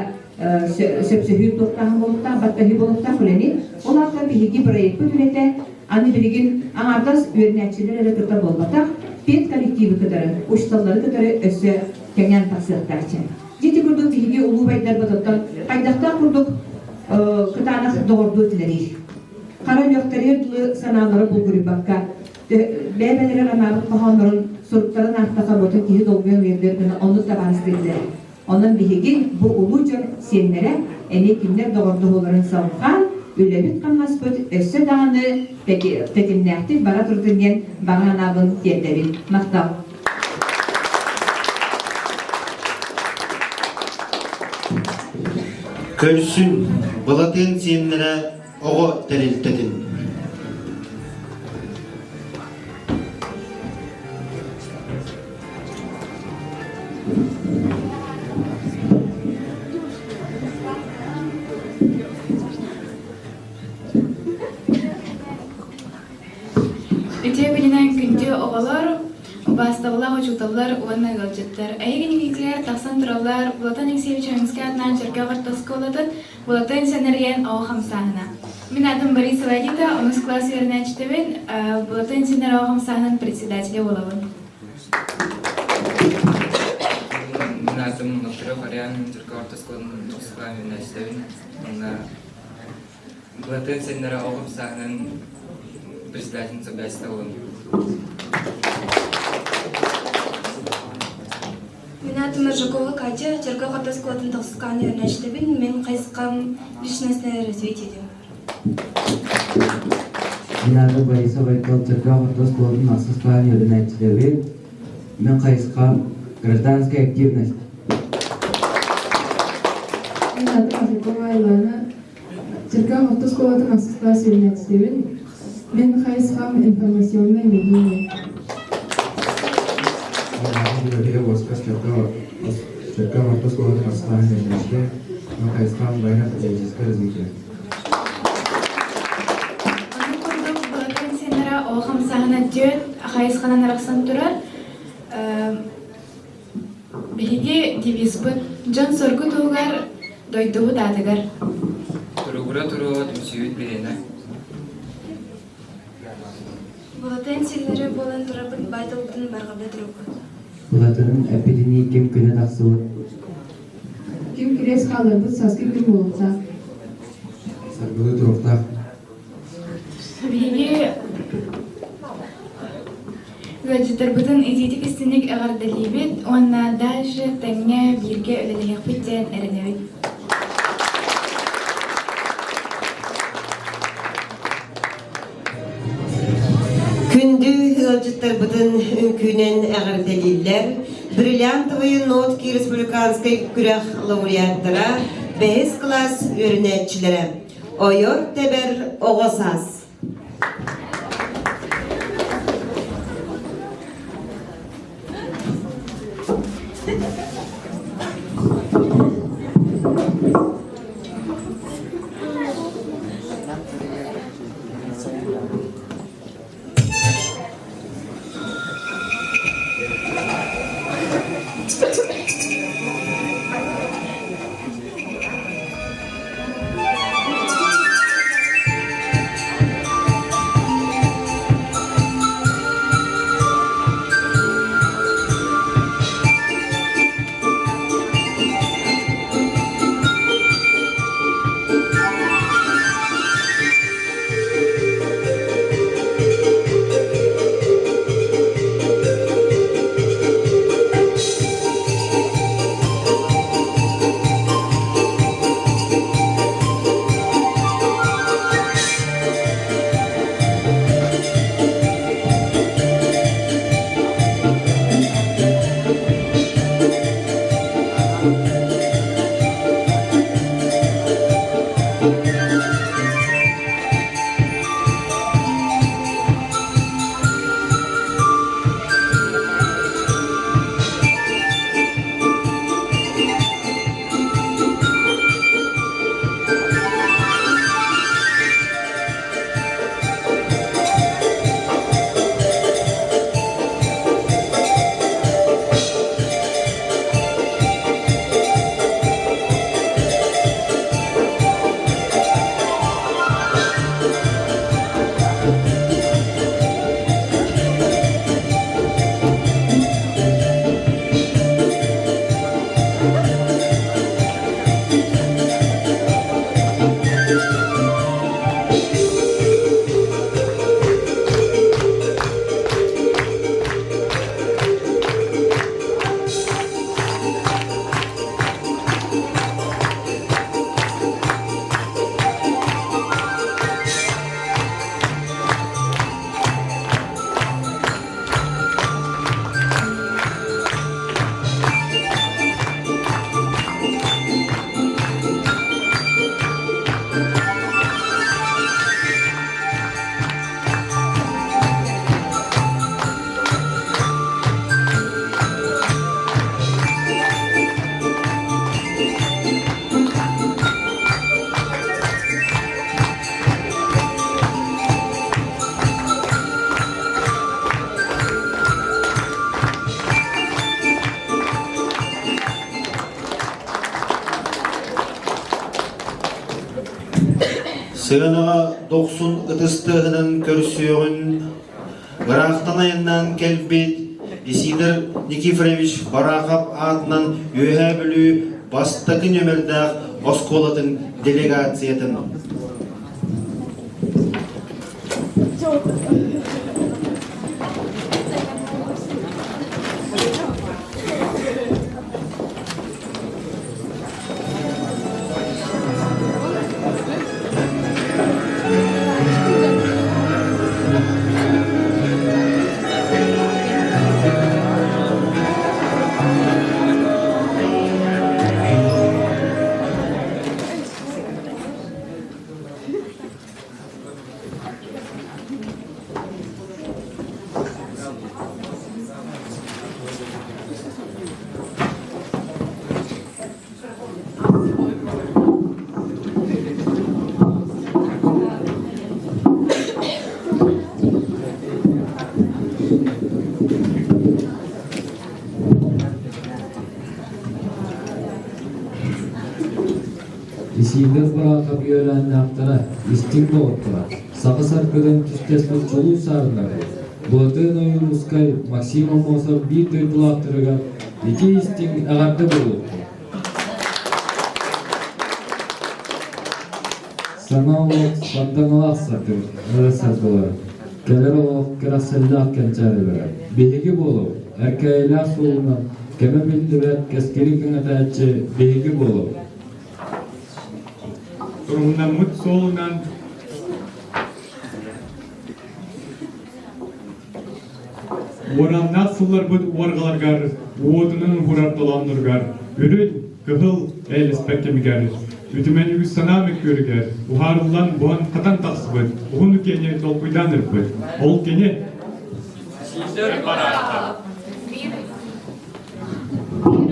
сөпсөһүү туохтааһын буолуохтаах, баттаһыы буолуохтаах үлэни. Ол аата биһиги проекпыт үлэтэ аны билигин аҥаардас үөрэнээччилэр эрэ кытта буолбатах, педколлективы кытары, учууталлары кытары өссө кэҥээн тахсыахтаах дьэ. Ити курдук биһиги улуу убайдарбытыттан хайдахтаах курдук кытаанах доҕордуу этилэрий. Хара өлүөхтэригэр дылы санаалара булгуруйбакка, бэйэ-бэйэлэрэ анаабыт хоһооннорун суруктарын аахтаха буотун киһи долгуйан уйадыар гына оннук табаарыстыыллар. Онон биһиги бу улуу дьон сиэннэрэ эмиэ кинилэр доҕордоһууларын салҕаан, үлэбит-хамнаспыт өссө даҕаны тэтимнээхтик бара турдун диэн баҕа санаабын тиэрдэбин. Махтал! Көрсүн, Былатыан сиэннэрэ оҕо тэрилтэтин. Үтүө күнүнэн күндү оҕолор, убаастабыллаах учууталлар уонна ыалдьыттар. Эһиги инникитигэр тахсан тураллар Платон Алексеевич Ойуунскай аатынан Чөркөөх орто оскуолатын Былатын сэнэрийэн оҕо хамсааһына. Мин аатым Борисова Эдита, онус кылаас үөрэнээччитэбин, Былатын сэнэр оҕо хамсааһынын председателэ буолабын. Мин аатым Нохтуров Ариан, Чөркөөх орто оскуолатын тохсус кылааһын үөрэнээччитэбин. Онно Былатын сэннэрэ оҕо хамсааһынын председателин солбуйааччыта буолабын. Мин аатым Аржакова Катя, Чөркөөх орто оскуолатын тохсус кылааһын үөрэнээччитэбин. Мин хайысхам личностное развитие диэн. Мин аатым Борисов Айтал, Чөркөөх орто оскуолатын ахсыс кылааһын үөрэнээччитэбин. Мин хайысхам гражданская активность. Мин аатым Аржакова Айлана, Чөркөөх орто оскуолатын ахсыс кылаас үөрэнээччитэбин. Мин хайысхам информационное медийное. Чөркөөх орто оскуолатын ахсыс кылааһын үөрэнээччитэ. Мин хайысхам военно-патриотическое развитие. Ону курдук Былатыан сиэннэрэ ол хамсааһына түөрт хайысханан арахсан турар. Биһиги девизпыт «Дьон-соргу туһугар, дойдубут аатыгар». Туругура туруо түмсүүбүт биһиэнэ. Былатыан сиэннэрэ буолан турарбыт баай тылбытын барҕарда туруохпут. Былатыан эппитинии ким күнэ тахсыбыт? Ким кириэс хаалларбыт сааскы күн буолуохтаах. Саргылыы туруохтаах. Биһиги Ыалдьыттарбытын итиитик-истиҥник эҕэрдэлиибит уонна дальше тэҥҥэ бииргэ үлэлэһиэхпит диэн эрэнэбит. Күндү ыалдьыттарбытын үҥкүүнэн эҕэрдэлииллэр Бриллиантовые нотки республиканскай күрэх лауреаттара, бэһис кылаас үөрэнээччилэрэ Ойор тэбэр оҕо саас. Сыанаҕа дохсун ытыс тыаһынан көрсүөҕүн ыраахтан айаннаан кэлбит Исидор Никифорович Барахов аатынан Үөһээ Бүлүү бастакы нүөмэрдээх оскуолатын делегациятын. Исиидэр Бараахап үөлээннээхтэрэ, истиҥ доҕотторо, саха саргытын түстэспит чулуу саарыннара Былатыан Ойуунускай, Максим Аммосов биир дойдулаахтарыгар ити истиҥ эҕэрдэ буолуохтун! Саҥа олох сардаҥалаах саргылар, кэлэр олох кэрэхсэллээх кэнчээрилэрэ. Биһиги буолуҥ, эркээйилээх суолунан кэмэ биллибэт кэскили кэҥэтээччи биһиги буолуҥ. Торумнаммыт суолунан Уораннаах сылларбыт уорҕаларыгар, уотунан уһурар толоонноругар, үрүн, кыһыл ээлэспэт кэмигэр, үтүмэн үгүс санаа мөккүөрүгэр уһаарыллан буһан-хатан тахсыбыт уһун үкиэни толкуйдаан ырбыт. Ол кини Биир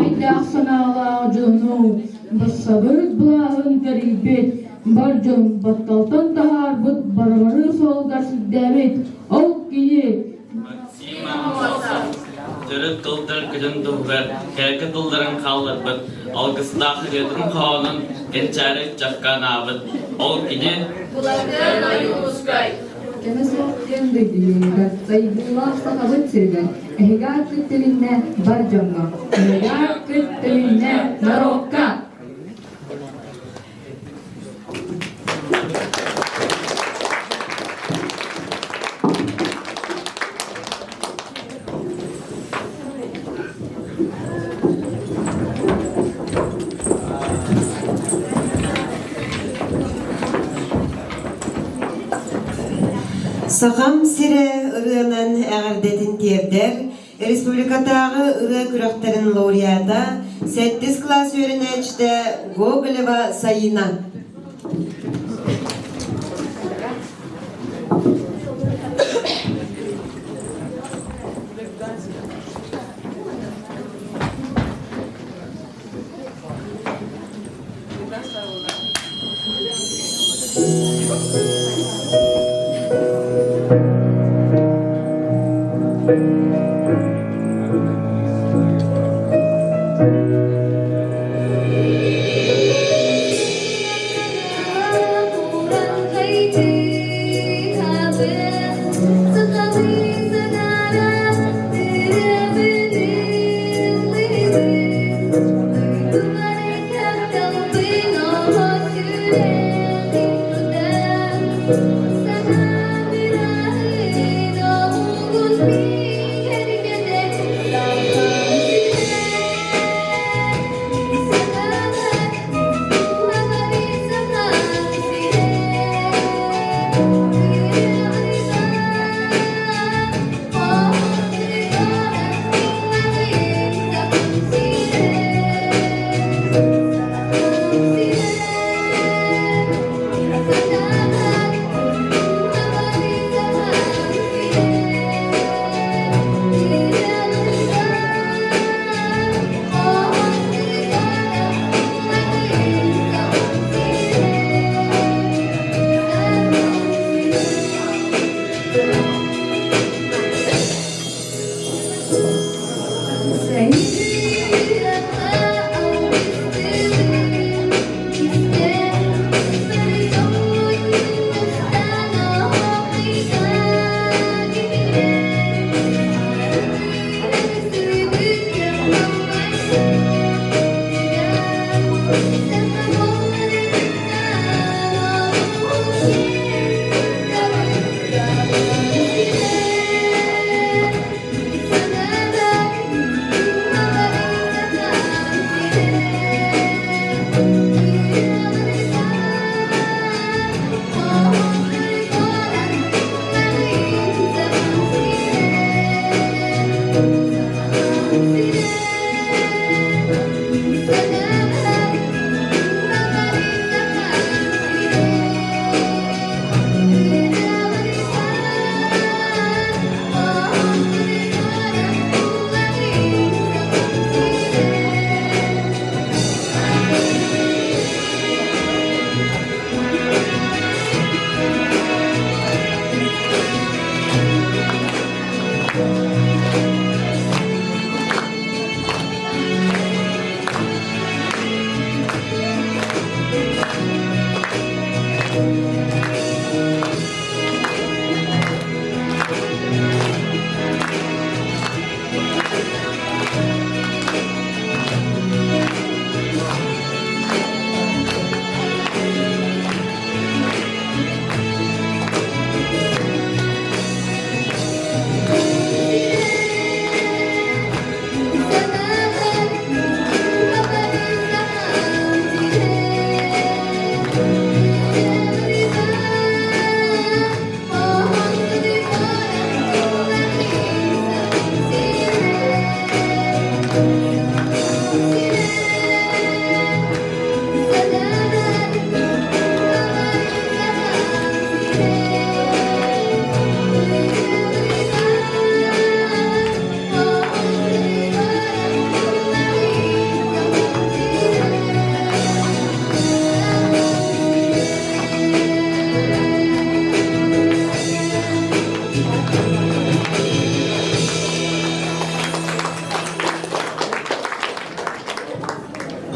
өйдөөх-санаалаах дьону бассабыт былааһын тэрийбит, бар дьон батталтан таһаарбыт барыбары суолга сирдээбит ол киһи Төрүт тылдар күнүн туһугар кэккэ тылларын хаалларбыт, алгыстаах ырыатын хоһоонун кэнчээри ыччакка анаабыт. Ол кини Былатыан Ойуунускай Кэмэ суох киэҥ дойдуйууга, сайдыылаах Сахабыт сиригэр эһиги ааккыт тилиннэ бар дьоҥҥо, эһиги ааккыт тилиннэ норуокка! Сахам сирэ ырыанан эҕэрдэтин тиэрдэр республикатааҕы ырыа күрэхтэрин лауреата, сэттис кылаас үөрэнээччитэ Гоголева Саина.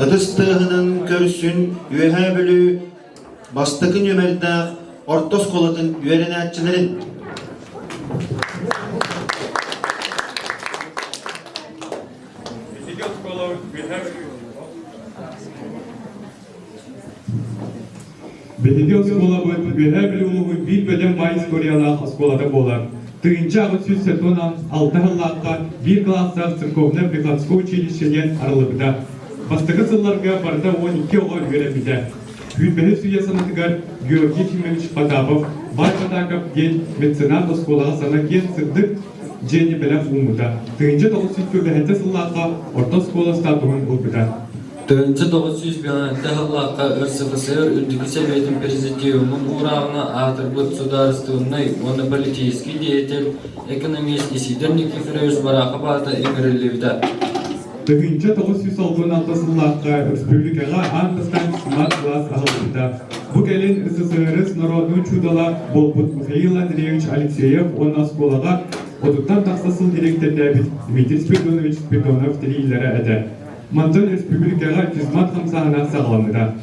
Ытыс тыаһынан көрсүн Үөһээ Бүлүү бастакы нүөмэрдээх орто оскуолатын үөрэнээччилэрин Биһиги оскуолабыт Үөһээ Бүлүү улууһун биир бөдөҥ баай историялаах оскуолата буолар. 1876 сыллаахха биир кылаастаах церковно-приходской училище диэн арыллыбыта. Бастакы сылларга барыта 12 оҕо үөрэммитэ. Сүүрбэһис үйэ санатыгар Георгий Ефимович Потапов Баай Потаков диэн меценат оскуолаҕа саҥа киэн сырдык дьиэни бэлэх ууммута. 1947 сыллаахха орто оскуола статуһун ылбыта. 1905 сыллаахха РСФСР Үрдүкү Сэбиэтин Президиумун уурааҕына аатырбыт судаарыстыбаннай уонна политическай деятель, экономист Исидор Никифорович Барахов аата иҥэриллибитэ. 1996 сыллаахха республикаҕа аан бастаан смарт-класс аһыллыбыта. Бу кэлин СССР народнай учуутала буолбут Михаил Андреевич Алексеев уонна оскуолаҕа отуттан тахса сыл дириэктэрдээбит Дмитрий Спиридонович Спиридонов тэрийиилэрэ этэ. Мантан республикаҕа физмат хамсааһына саҕаламмыта.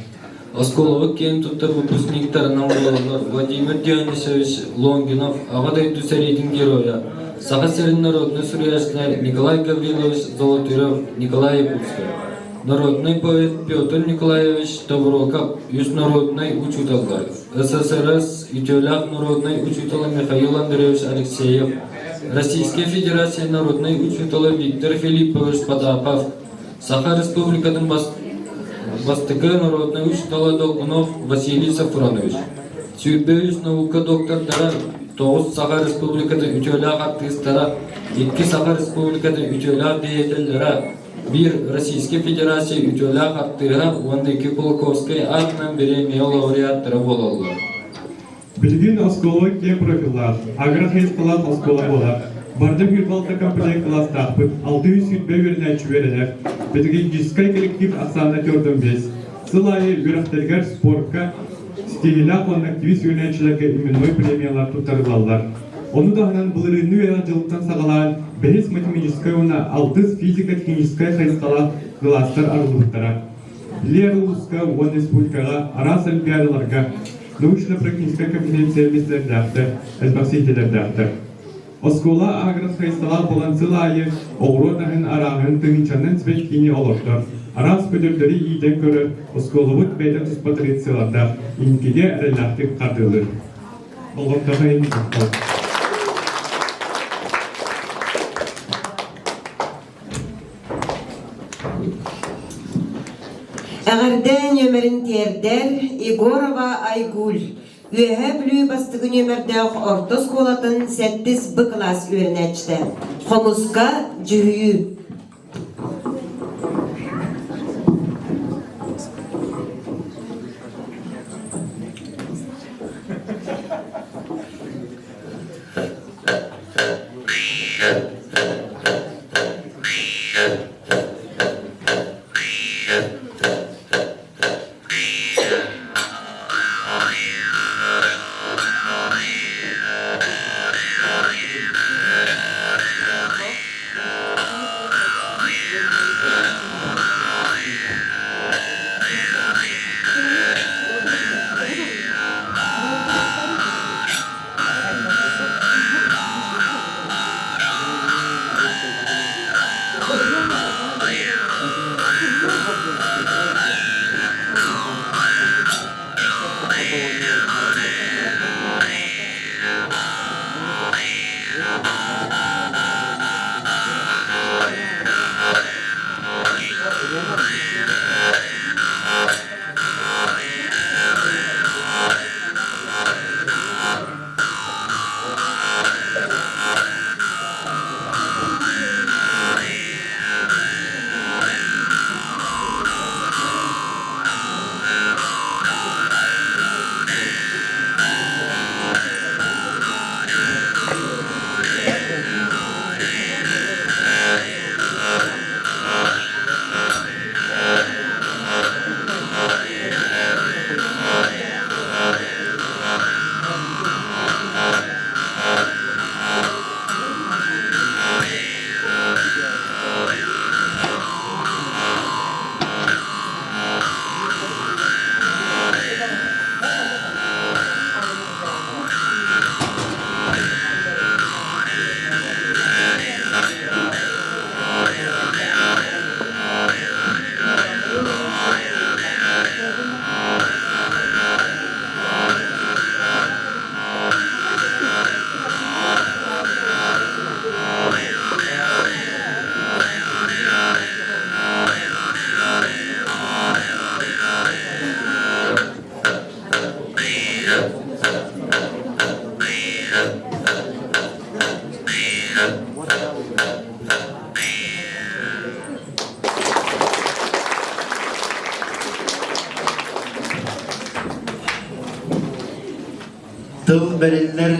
Оскуолабыт киэн туттар выпускниктарынан буолаллар Владимир Дионисович Лонгинов, Аҕа дойду сэриитин геройа, Саха сирин народнай суруйааччыта Николай Гаврилович Золотырев, Николай Якутскай, народнай поэт Петр Николаевич Тобуроков, үс народнай учууталлар, СССР үтүөлээх народнай учуутала Михаил Андреевич Алексеев, Российскай Федерация народнай учуутала Виктор Филиппович Потапов, Саха Республикатын бастакы народнай учуутала Долгунов Василий Сафронович, 23 наука доктордара, 9 Саха Республикатын үтүөлээх артыыстара, 2 Саха Республикатын үтүөлээх деятеллэрэ, биир Российскай Федерация үтүөлээх артыыһа уонна икки Кулаковскай аатынан бириэмийэ лауреаттара буолаллар. Билигин оскуола киэҥ профиллаах, агро-хайысхалаах оскуола буолар. Барда 106 комплект кылаастаахпыт, 620 үөрэнээччи үөрэнэр. Педагогическай коллектив ахсаана 45. Сыл аайы үөрэхтэригэр спорка ситиһиилээх уонна активист үөрэнээччилэргэ именной премиялар туттарыллаллар. Ону таһынан былырыыҥҥы үөрэх дьылыттан саҕалаан бэһис математическай уонна алтыс физико-техническай хайысхалаах кылаастар арыллыбыттара. Лера улууска уонна республикаҕа араас олимпиадаларга научно-практическай конференция миэстэлэрдээхтэр, элбэх ситиһиилэрдээхтэр. Оскуола агрос хайысхалаах буолан сыл аайы оҕуруот аһын арааһын тыһыынчанан сибэккини олордор, араас көтөрдөрү иитэн көрөр оскуолабыт бэйэтэ туспа традициялардаах, инникигэ эрэллээхтик хардыылыыр. Болҕомтоҕо иһин махтал. Эҕэрдэ нүөмэрин тиэрдэр Егорова Айгуль, Үөһээ Бүлүү бастакы нүөмэрдээх орто оскуолатын сэттис Б кылаас үөрэнээччитэ. Хомуска дьүһүйүү. Тыл бэриллэр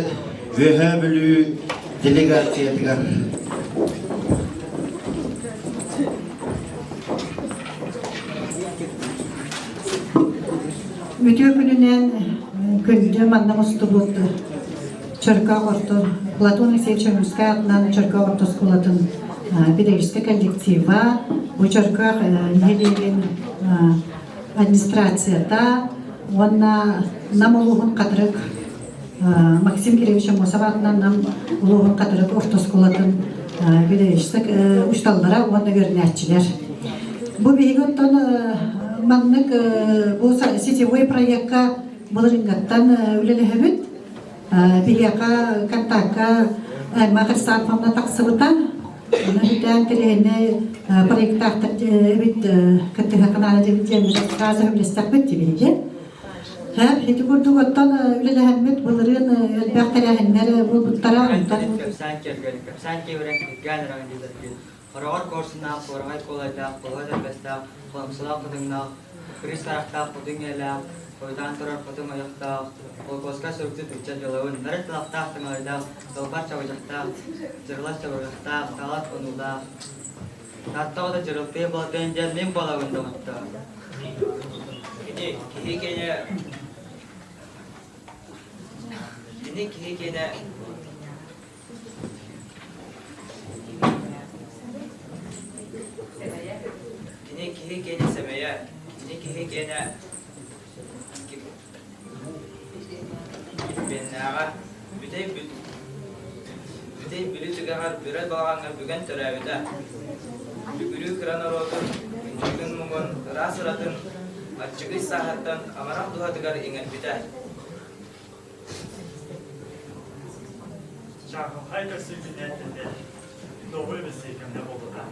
Үөһээ Бүлүү делегациятыгар. Үтүө күнүнэн күндү манна мустубут Чөркөөх орто Платон Алексеевич Ойуунускай аатынан Чөркөөх орто оскуолатын педагогическай коллектива, бу Чөркөөх нэһилиэгин администрацията уонна Нам улууһун Хатырык Максим Кириллович Аммосов аатынан Нам улууһун Хатырык орто оскуолатын педагогическай учууталлара уонна үөрэнээччилэр. Бу биһиги оттон маннык бу сетевой проекка былырыыҥҥаттан үлэлэһэбит. Биһиэхэ контакка аймах Александровна тахсыбыта. Оны бүтээн тириһини проекттаахтар эбит кыттыһа диэбит диэммит сразу үлэстэхпит тибиги. Ити курдук оттон үлэлэһэммит былырыын элбэх тэрээһиннэр буолбуттара. Онтон Кэпсээн кэргэн, кэпсээн киэбирэн киргээн ыраҕын дииллэргин. Хороҕор куорсуннаах, куораҕай куолайдаах, куоһа этэрбэстээх, холомсолоох хатыҥнаах, кырыыс харахтаах, хотун ийэлээх, хойутаан турар хотун ойохтоох, холкуоска суруктуу ыччат дьолобун, нарын талахтаах таҥалайдаах, далбар чабычахтаах, дьырылас чабырҕахтаах, таалат хонуулаах, Таатта оҕото дьырылтыйа буолтайын диэн мин буолабын доҕоттоор. Кини киһи киэнэ Кини киһи киэнэ Кини киһи киэнэ сэмэйэ, кини киһи киэнэ килбиэннээҕэ, бүтэй бүтэй Бүлүү түгэҕэр бүрэ балаҕаҥҥа бүгэн төрөөбүтэ. Бүгүрүү кыра норуотун, ынчыгын муҥун, ыраас ыратын аччыгый сааһыттан амарах дууһатыгар иҥэрбитэ. Чаҕылхай көрсүбүтүнэн этэ, доҕуй бэсиэкэмнэ буолбута.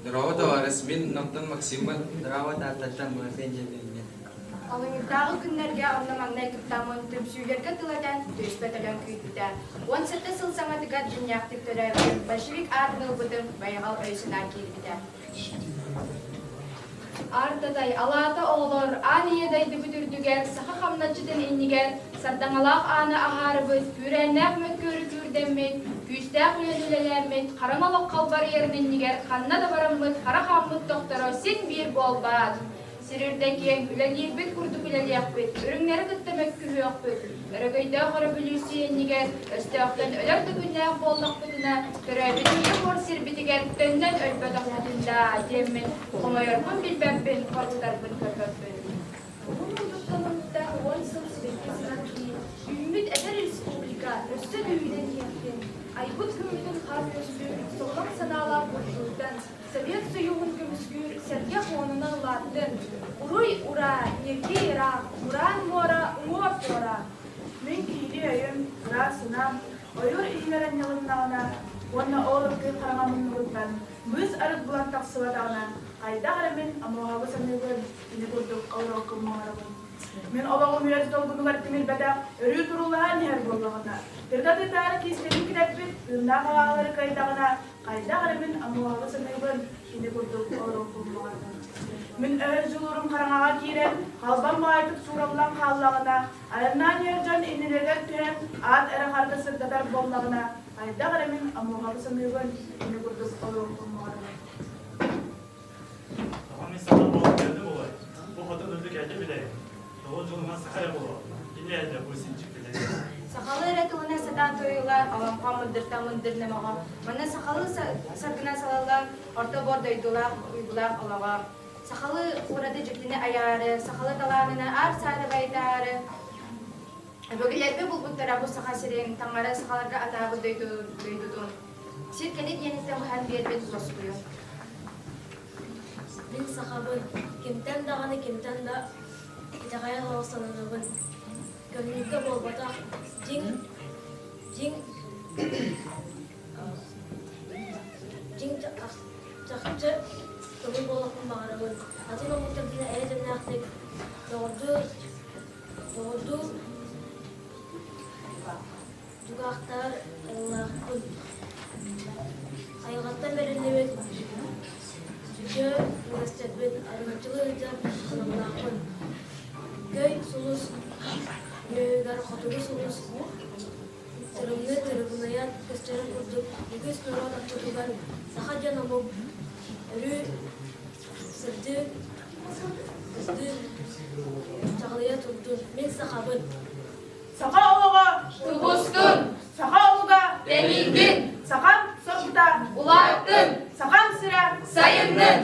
Здорово, товарищ. Мин Намтан Максиммын. Здорово, Тааттаттан Мартын дьэбиҥҥин. Олунньутааҕы күннэргэ онно маҥнай кыттаммын түмсүүлэргэ тыл этэн, түөспэ төлөн күүппүтэ. 17 сыл саҥатыгар дьиҥнээхтик төрөөбүтүм, большевик аатын ылбытым, байҕал өй-санаа киирбитэ. Аар-татай, алаата оҕолор, аан ийэ дойдубут үрдүгэр, саха хамначчытын иннигэр сардаҥалаах ааны аһаарыбыт, күүрээннээх мөккүөрү күүрдэммит, күүстээх үлэни үлэлээммит, хараҥа олох халбарыйарын иннигэр ханна да бараммыт хара хааммыт тохторо син биир буолбаат. Сир үрдэ киэҥ, үлэлиирбит курдук үлэлиэхпит, үрүҥнэри кытта мөккүһүөхпүт, өрөгөйдөөх өрөбүлүүссүйэ иннигэр өстөөхтөн өлөр да күннээх буоллахпытына, төрөөбүт ийэ буор сирбитигэр төннөн өлбөтөхпүтүн даа диэммин хомойорбун билбэппин, хоргутарбын көрбөппүн. Уһун мундуктан омуктаах 10 сыл сибэкки симэхтии, үүммүт эдэр республика өссө да үүнэн иһиэхтин, айбыт күммүтүн хаар үөскүүр соллоҥ санаалаах буржуйтан, Совет Союһун көмүскүүр сэргэх уонунан улааттын! Уруй, ураа, ньиргий ыраах, ураан муора, уҥуор туора! Мин киһилии өйүм, ыраас санаам, ойуур иһигэр анньылыннаҕына уонна ол ыккый хараҥа муннугуттан быыс-арыт булан тахсыбатаҕына, хайдах эрэ мин Омуоһабы саныыбын, кини курдук олоруохпун баҕарабын. Мин олоҕум үөс долгунугар тимирбэтэх, өрүү туруулаһан иһэр буоллаҕына, тырда тыытаары киистэтин килэппит, тыыннаах аҕаалары кыайдаҕына, Хайдах эрэ мин Омуоһабы саныыбын, кини курдук олоруохпун баҕарабын. Мин өһөс дьулуурум хараҥаҕа киирэн, халбаҥ баҕайытык суураллан хааллаҕына, айаннаан иһэр дьон иннилэригэр түһэн, аат эрэ харда сырдатар буоллаҕына, хайдах эрэ мин Омуоһабы саныыбын, кини курдук олоруохпун баҕарабын. Тоҕо мин саха буолан кэлдим буолай? Бу хотун үрдүк эрдэ билэрим. Тоҕо дьолунан саха эрэ буолуо. Кини эрдэ бу синчик билэрим. Сахалыы эрэ тылынан сатаан туойуллар олоҥхо мындыртан мындыр номоҕо. Манна сахалыы саргынан салаллан орто буор дойдулаах уйгулаах олоҕо. Сахалыы ураты дьиктини айаары, сахалыы талаанына аар-саары байытаары, Өбүгэлэргэ булбуттара бу Саха сирин, таҥара сахаларга атаабыт дойдутун. Сир кэлин иэниттэн быһан биэрбит лоскуйун. Мин сахабын, кимтэн даҕаны кимтэн да итэҕэйэн олох сананабын. Көмнүүккэ буолбатах, дьиҥ, дьиҥ, дьиҥ чахчы көҥүл буолуохпун баҕарабын. Атын омуктардыын эйэ дэмнээхтик доҕордуу Доҕордуу дьукаахтаһар айыллаахпын. Айылҕаттан бэриллибит Саха диэн омук өрүү сырдыы, сырдыы, чаҕылыйа турдун. Мин сахабын. Саха олоҕо тубустун! Саха омуга тэнийдин! Сахам соргута улааттын! Сахам сирэ сайыннын!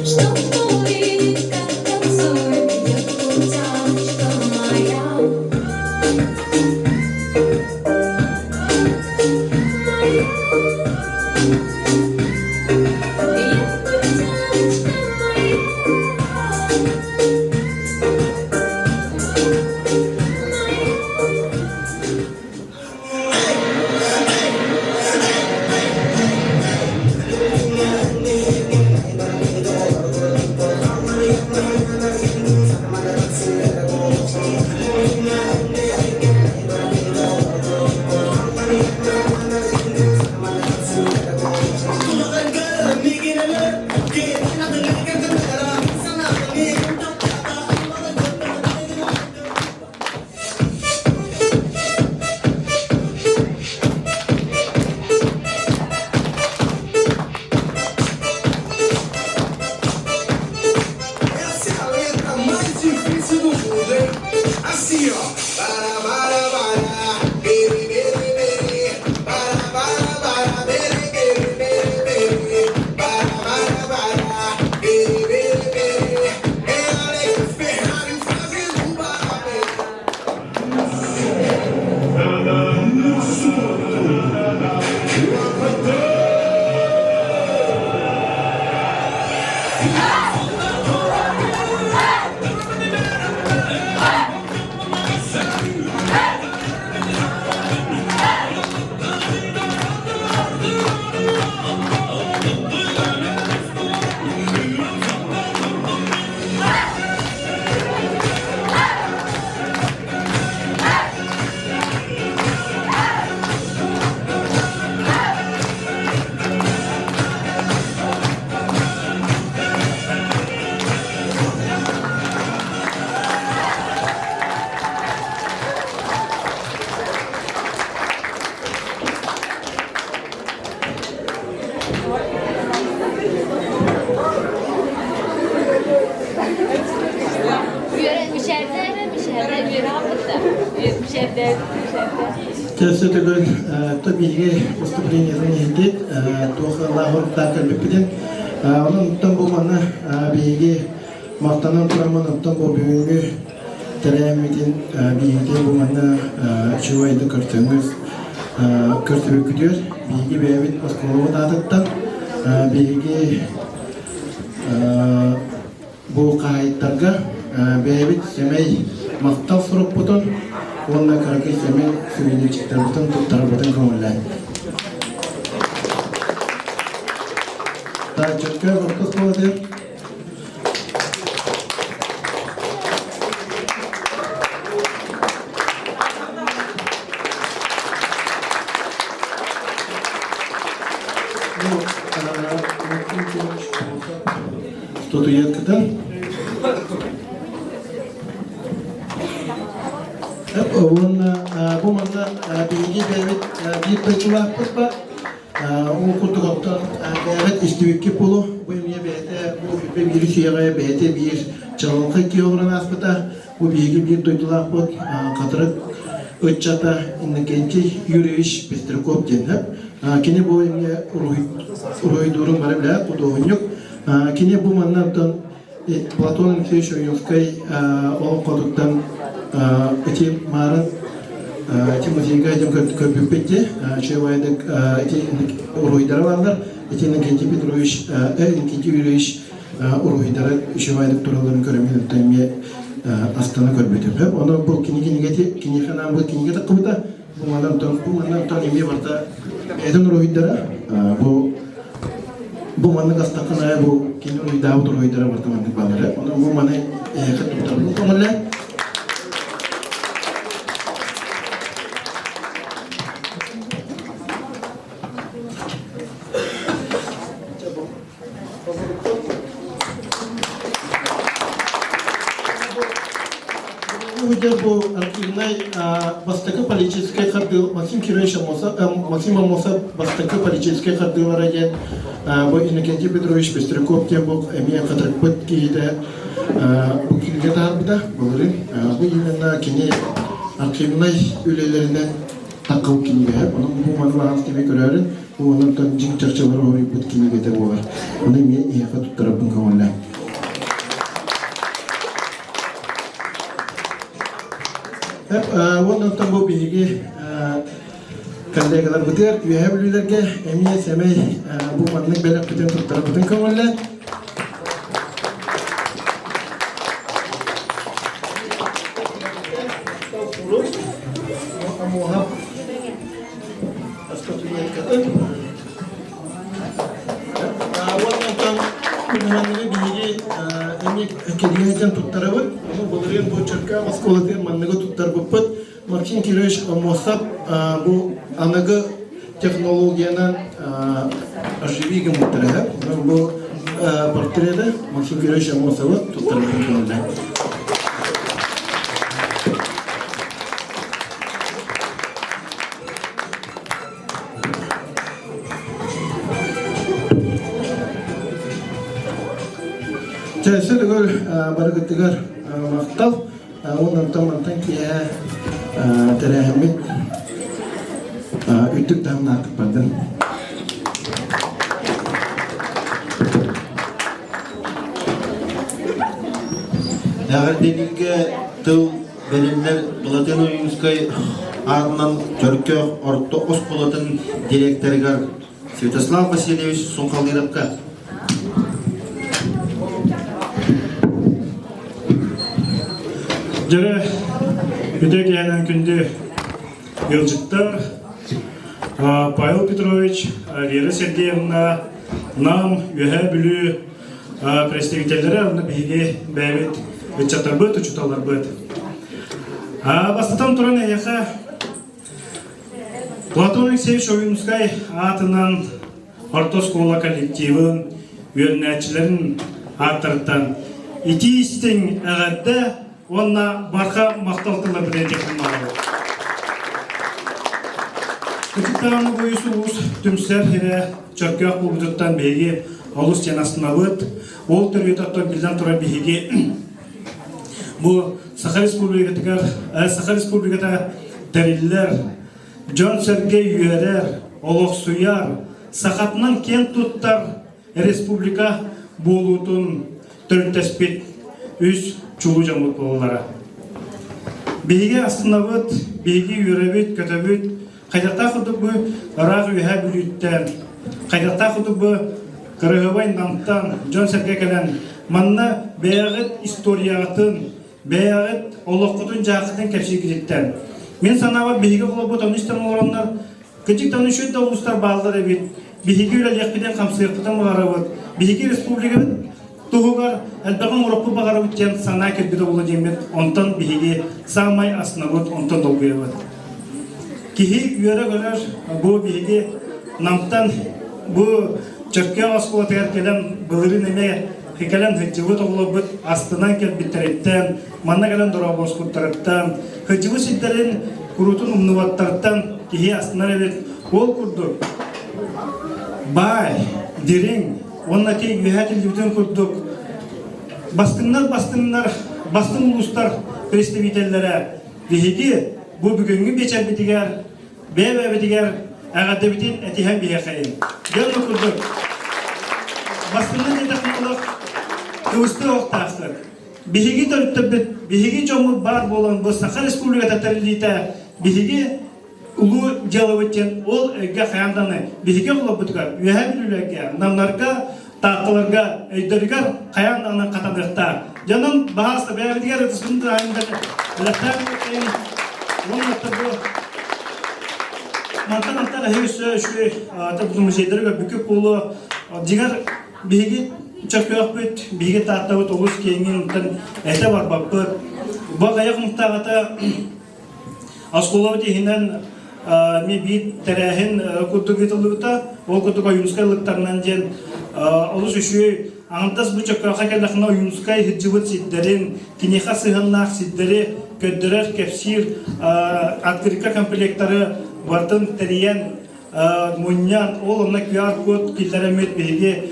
Чтоб увидеть, как танцует якутяночка моя. Якутяночка моя. Essa é a letra mais difícil do mundo, hein? Assim, ó. Bara, bara, bara, bere, bere, bere. Bara, bara, bara, bere, bere, bere, bere. Bara, bara, bara, bere, bere, bere. É Alex Ferrari fazendo barabé. Төсө төгүл то биһиги выступлениетын иһитит туох лааҕырыктаах кэлбиппитин. Онон оттон бу манна биһиги махтанан тураммын оттон бу бүгүҥҥү тэрээһиммитин биһиги бу манна үчүгэйдик көрсөҥҥүс көрсүбүккүтүгэр биһиги бэйэбит оскуолабыт аатыттан биһиги Бу хаһаайыттарга бэйэбит сэмэй махтал сурукпутун уонна кыракый сэмэй сувенирчиктарбытын туттарарбытын көҥүллээн. Тааччыкка орто оскуолатыгар Статуэтката. Уонна бу манна биһиги бэйэбит биир дойдулаахпыт бар. Ол курдук оттон бэйэбит истибиккит буолуо. Бу эмиэ бэйэтэ бу биир сиэҕэ бэйэтэ биир чаҕылхай киһи олорон ааспыта. Бу биһиги биир дойдулаахпыт Хатырык ыччата Иннокентий Юрьевич Пестряков диэн. Кини бу эмиэ уруһуйдуурун бары билэр худуоһунньук. Кини бу манна оттон Платон Алексеевич Ойуунскай олоҥхотуттан ити маарын ити музейга дьон көрбүппүт дии. Үчүгэй ити уруһуйдара бааллар. Ити Иннокентий Петрович, Иннокентий Юрьевич уруһуйдара үчүгэйдик туралларын көрөммүн оттон эмиэ астына көрбүтүм. Ону бу кини кинигeti киниэхэ анаан бу кинигэ таххыбыта. Бу манан бу манан эмиэ барыта бэйэтин уруһуйдара. Бу бу маннык астаххына бу кини уруһуйдаабыт уруһуйдара барыта маннык бааллара. Онон бу маны эһиэхэ туттарбын көҥүллээн. Бу архивнай бастакы политическай хардыы Максим Кирович Максим Аммосов бастакы политическай хардыылара диэн бу Иннокентий Петрович Пестряков диэн бу эмиэ хатырыкпыт киһитэ бу кинигэ таһаарбыта былырыын. Бу именно кини архивнай үлэлэринэн такыл кинигэ. Онон бу маны баҕас кими көрөөрүн Бу онон дьиҥ чахчылары хоруйбут кинигэтэ буолар. Ону эмиэ эһиэхэ туттарарбын көҥүллээн. Уонна онтон бу биһиги коллегаларбытыгар Үөһээ Бүлүүлэргэ эмиэ сэмэй бу маннык бэлэхпитин туттарарбытын көҥүллээн. Уонна биһиги эмиэ кэриэһитэн туттарабыт. Ону былырыын бу Чөркөөх оскуолатыгар манныгы туттарбыппыт. Максим Кирович Аммосов бу аныгы технологиянан оживи гыммыттара. Бу портреты Максим Кирович Аммосовы туттарбытын көҥүллээн. Чэ, сүрүгүр барыгытыгар махтал. Онтон мантан киэһэ тэрээһиммит үрдүк таһымнаахтык бардын. Эҕэрдэлииргэ тыл Бэриллэр Былатыан Ойуунускай аатынан Чөркөөх орто оскуолатын директорыгар Святослав Васильевич Сунхалыровка. Дьэрэ, үтүө киэһэнэн күндү ыалдьыттар, Павел Петрович, Вера Сергеевна, Нам, Үөһээ Бүлүү представителлэрэ уонна биһиги бэйэбит ыччаттарбыт, учууталларбыт. Бастатан туран эйиэхэ Платон Алексеевич Ойуунускай аатынан орто оскуола коллективын, үөрэнээччилэрин ааттарыттан итии истиҥ эҕэрдэ уонна барҕа махтал тылларбытын этиэхпин баҕарабын. Ытыктаан буйус улуус түмсэр сирэ Чөркөөх буолбутуттан биһиги олус диэн астынабыт. Ол төрүөтэ биллэн турар биһиги бу Саха Республикатыгар Саха Республиката тэриллэр, дьон-сэргэ үөрэр, олохсуйар, сахатынан киэн туттар республика буолуутун төрүттэспит үс чулуу дьоммут буолаллара. Биһиги астынабыт, биһиги үөрэбит, көтөбүт, хайдахтаах курдук бу ыраах үөһээ Бүлүүттэн, хайдахтаах курдук бу кырыһыбай Намтан дьон-сэргэ кэлэн манна бэйэҕит историяҕытын, бэйэҕит олоххутун-дьааххытын кэпсииргититтэн. Мин санаабар биһиги оҕолорбут ону истэн олороннор Кырдьыктан үчүгэй да улуустар бааллар эбит. Биһиги үлэлиэхпитин-хамсыахпытын баҕарабыт. Биһиги республикабыт туһугар элбэҕи оҥоруохпут баҕарабыт диэн санаа кэлбитэ буолуо диэммит. Онтон биһиги саамай астынабыт, онтон долгуйабыт. Киһи үөрэ-көрөр бу биһиги Намтан бу Чөркөөх оскуолатыгар кэлэн былырыын эмиэ кэлэн сылдьыбыт оҕолорбут астынан кэлбиттэриттэн. Манна кэлэн дорооболоспуттарыттан, кырдьыбыт сирдэрин куруутун умнубаттартан киһи астынар эбит. Ол курдук баай, дириҥ уонна ити үөһээ тиллибитин курдук бастыҥнар бастыҥнар, бастыҥ улуустар представителлэрэ биһиги бу бүгүҥҥү биэчэрбитигэр бэйэ-бэйэбитигэр эҕэрдэбитин этиһэн биһиэхэйин. Дьэ онно курдук бастыҥнар диэтэхпинэ олох кыбыстыы оһохтоохтор. Биһиги төрүттэрбит, биһиги дьоммут баар буолан бу Саха Республиката тэриллиитэ биһиги улуу дьыалабыт диэн ол өйгө хайаан даҕаны биһиги оҕолорбутугар Үөһээ Бүлүүлэргэ, Намнарга, Таатталарга өйдөрүгэр хайаан даҕаны хатаныахтаах. Дьонум баһаалыста бэйэбитигэр ытыспытын таһааран бэлэхтээх уонна бу мантан антан эһиги өссө үчүгэй музейдары көрбүккүт буолуо. Дьиҥэр биһиги чөкөөхпүт, биһиги Тааттабыт олус киэҥин онтон этэ барбаппыт. Бу аҕыйах мунтааҕыта оскуолабыт иһинэн эмиэ биир тэрээһин курдук ыытыллыбыта. Ол курдук Ойуунскай ыллыктарынан диэн олус үчүгэй аҥардас бу Чөкөөххө кэллэххинэ Ойуунскай сылдьыбыт сирдэрин, киниэхэ сыһыаннаах сирдэри көрдөрөр, кэпсиир открытка комплектары барытын тэрийэн мунньан, ол онно QR-код киллэрэммит биһиги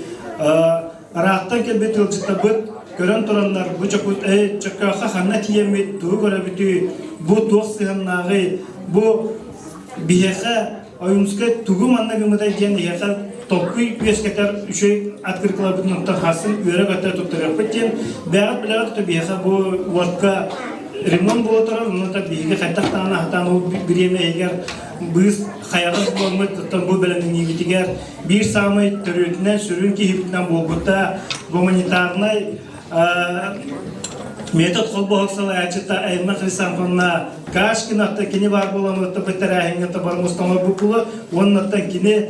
ыраахтан кэлбит ыалдьыттарбыт көрөн тураннар бу Чөкөөххө ханна тиийэммит, тугу көрөбүтүй, бу туох сыһыаннааҕый, бу биһиэхэ Ойуунскай тугу манна гыммытай диэн эһиэхэ толкуй үөскэтэр үчүгэй открыткаларбытын оттон харсын үөрэ-көтө туттарыахпыт диэн бэйэҕит билэҕит то биһиэхэ бу уотка ремонт буола турар, онно биһиги хайдах даҕаны сатаан ол бириэмэ иһигэр быыс хайаҕас буоламмыт оттон бу бэлэмнэниибитигэр биир саамай төрүөтүнэн сүрүн киһибитинэн буолбута гуманитарнай метод холбоһук салайааччыта Айна Хрисанфовна Кашкина кини баар буолан тэрээһиҥҥэ табар мустан була уоннаттан кини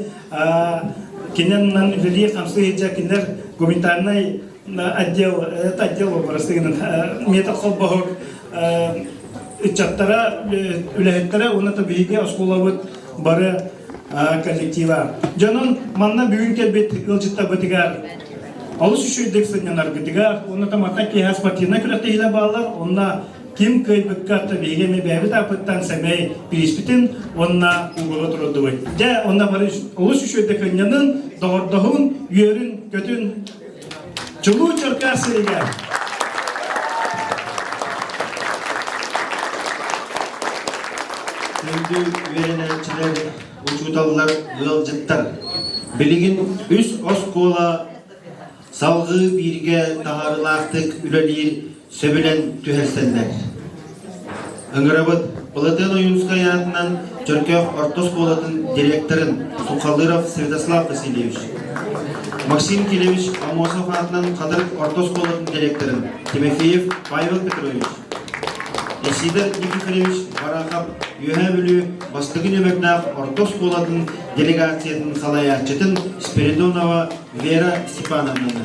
кининэн үлэлии хамсыы сылдьар кинилэр гуманитарнай отдел это отдел образцыгынан метод холбоһук ыччаттара үлэһиттэрэ уонна биһиги оскуолабыт бары коллектива. Дьонун манна бүгүн кэлбит ыалдьыттарбытыгар олус үчүгэйдик сынньанаргытыгар уонна таматтан киэһэ спортивнай күрэхтэһиилэр бааллар онно ким кыайбыкка биһиги эмиэ бэйэбит ааппыттан сэмэй бириспитин уонна угула турдубут. Дьэ, онно бары олус үчүгэйдик ынньанын, доҕордоһун, үөрүн, көтүн Чулуу Чөркөөх сиригэр Күндү үөрэнээччилэр, учууталлар, ыалдьыттар! Билигин үс оскуола салҕыы бииргэ таһаарыылаахтык үлэлиир сөбүлэн түһэрсэллэр. Ыҥырабыт Былатыан Ойуунскай аатынан Чөркөөх орто оскуолатын директорын Сухалыров Святослав Васильевич, Максим Кириллович Аммосов аатынан Хатырык орто оскуолатын директорын Тимофеев Павел Петрович, Исидор Никифорович Барахов Үөһээ Бүлүү бастакы нүөмэрдээх орто оскуолатын делегациятын салайааччытын Спиридонова Вера Степановнаны.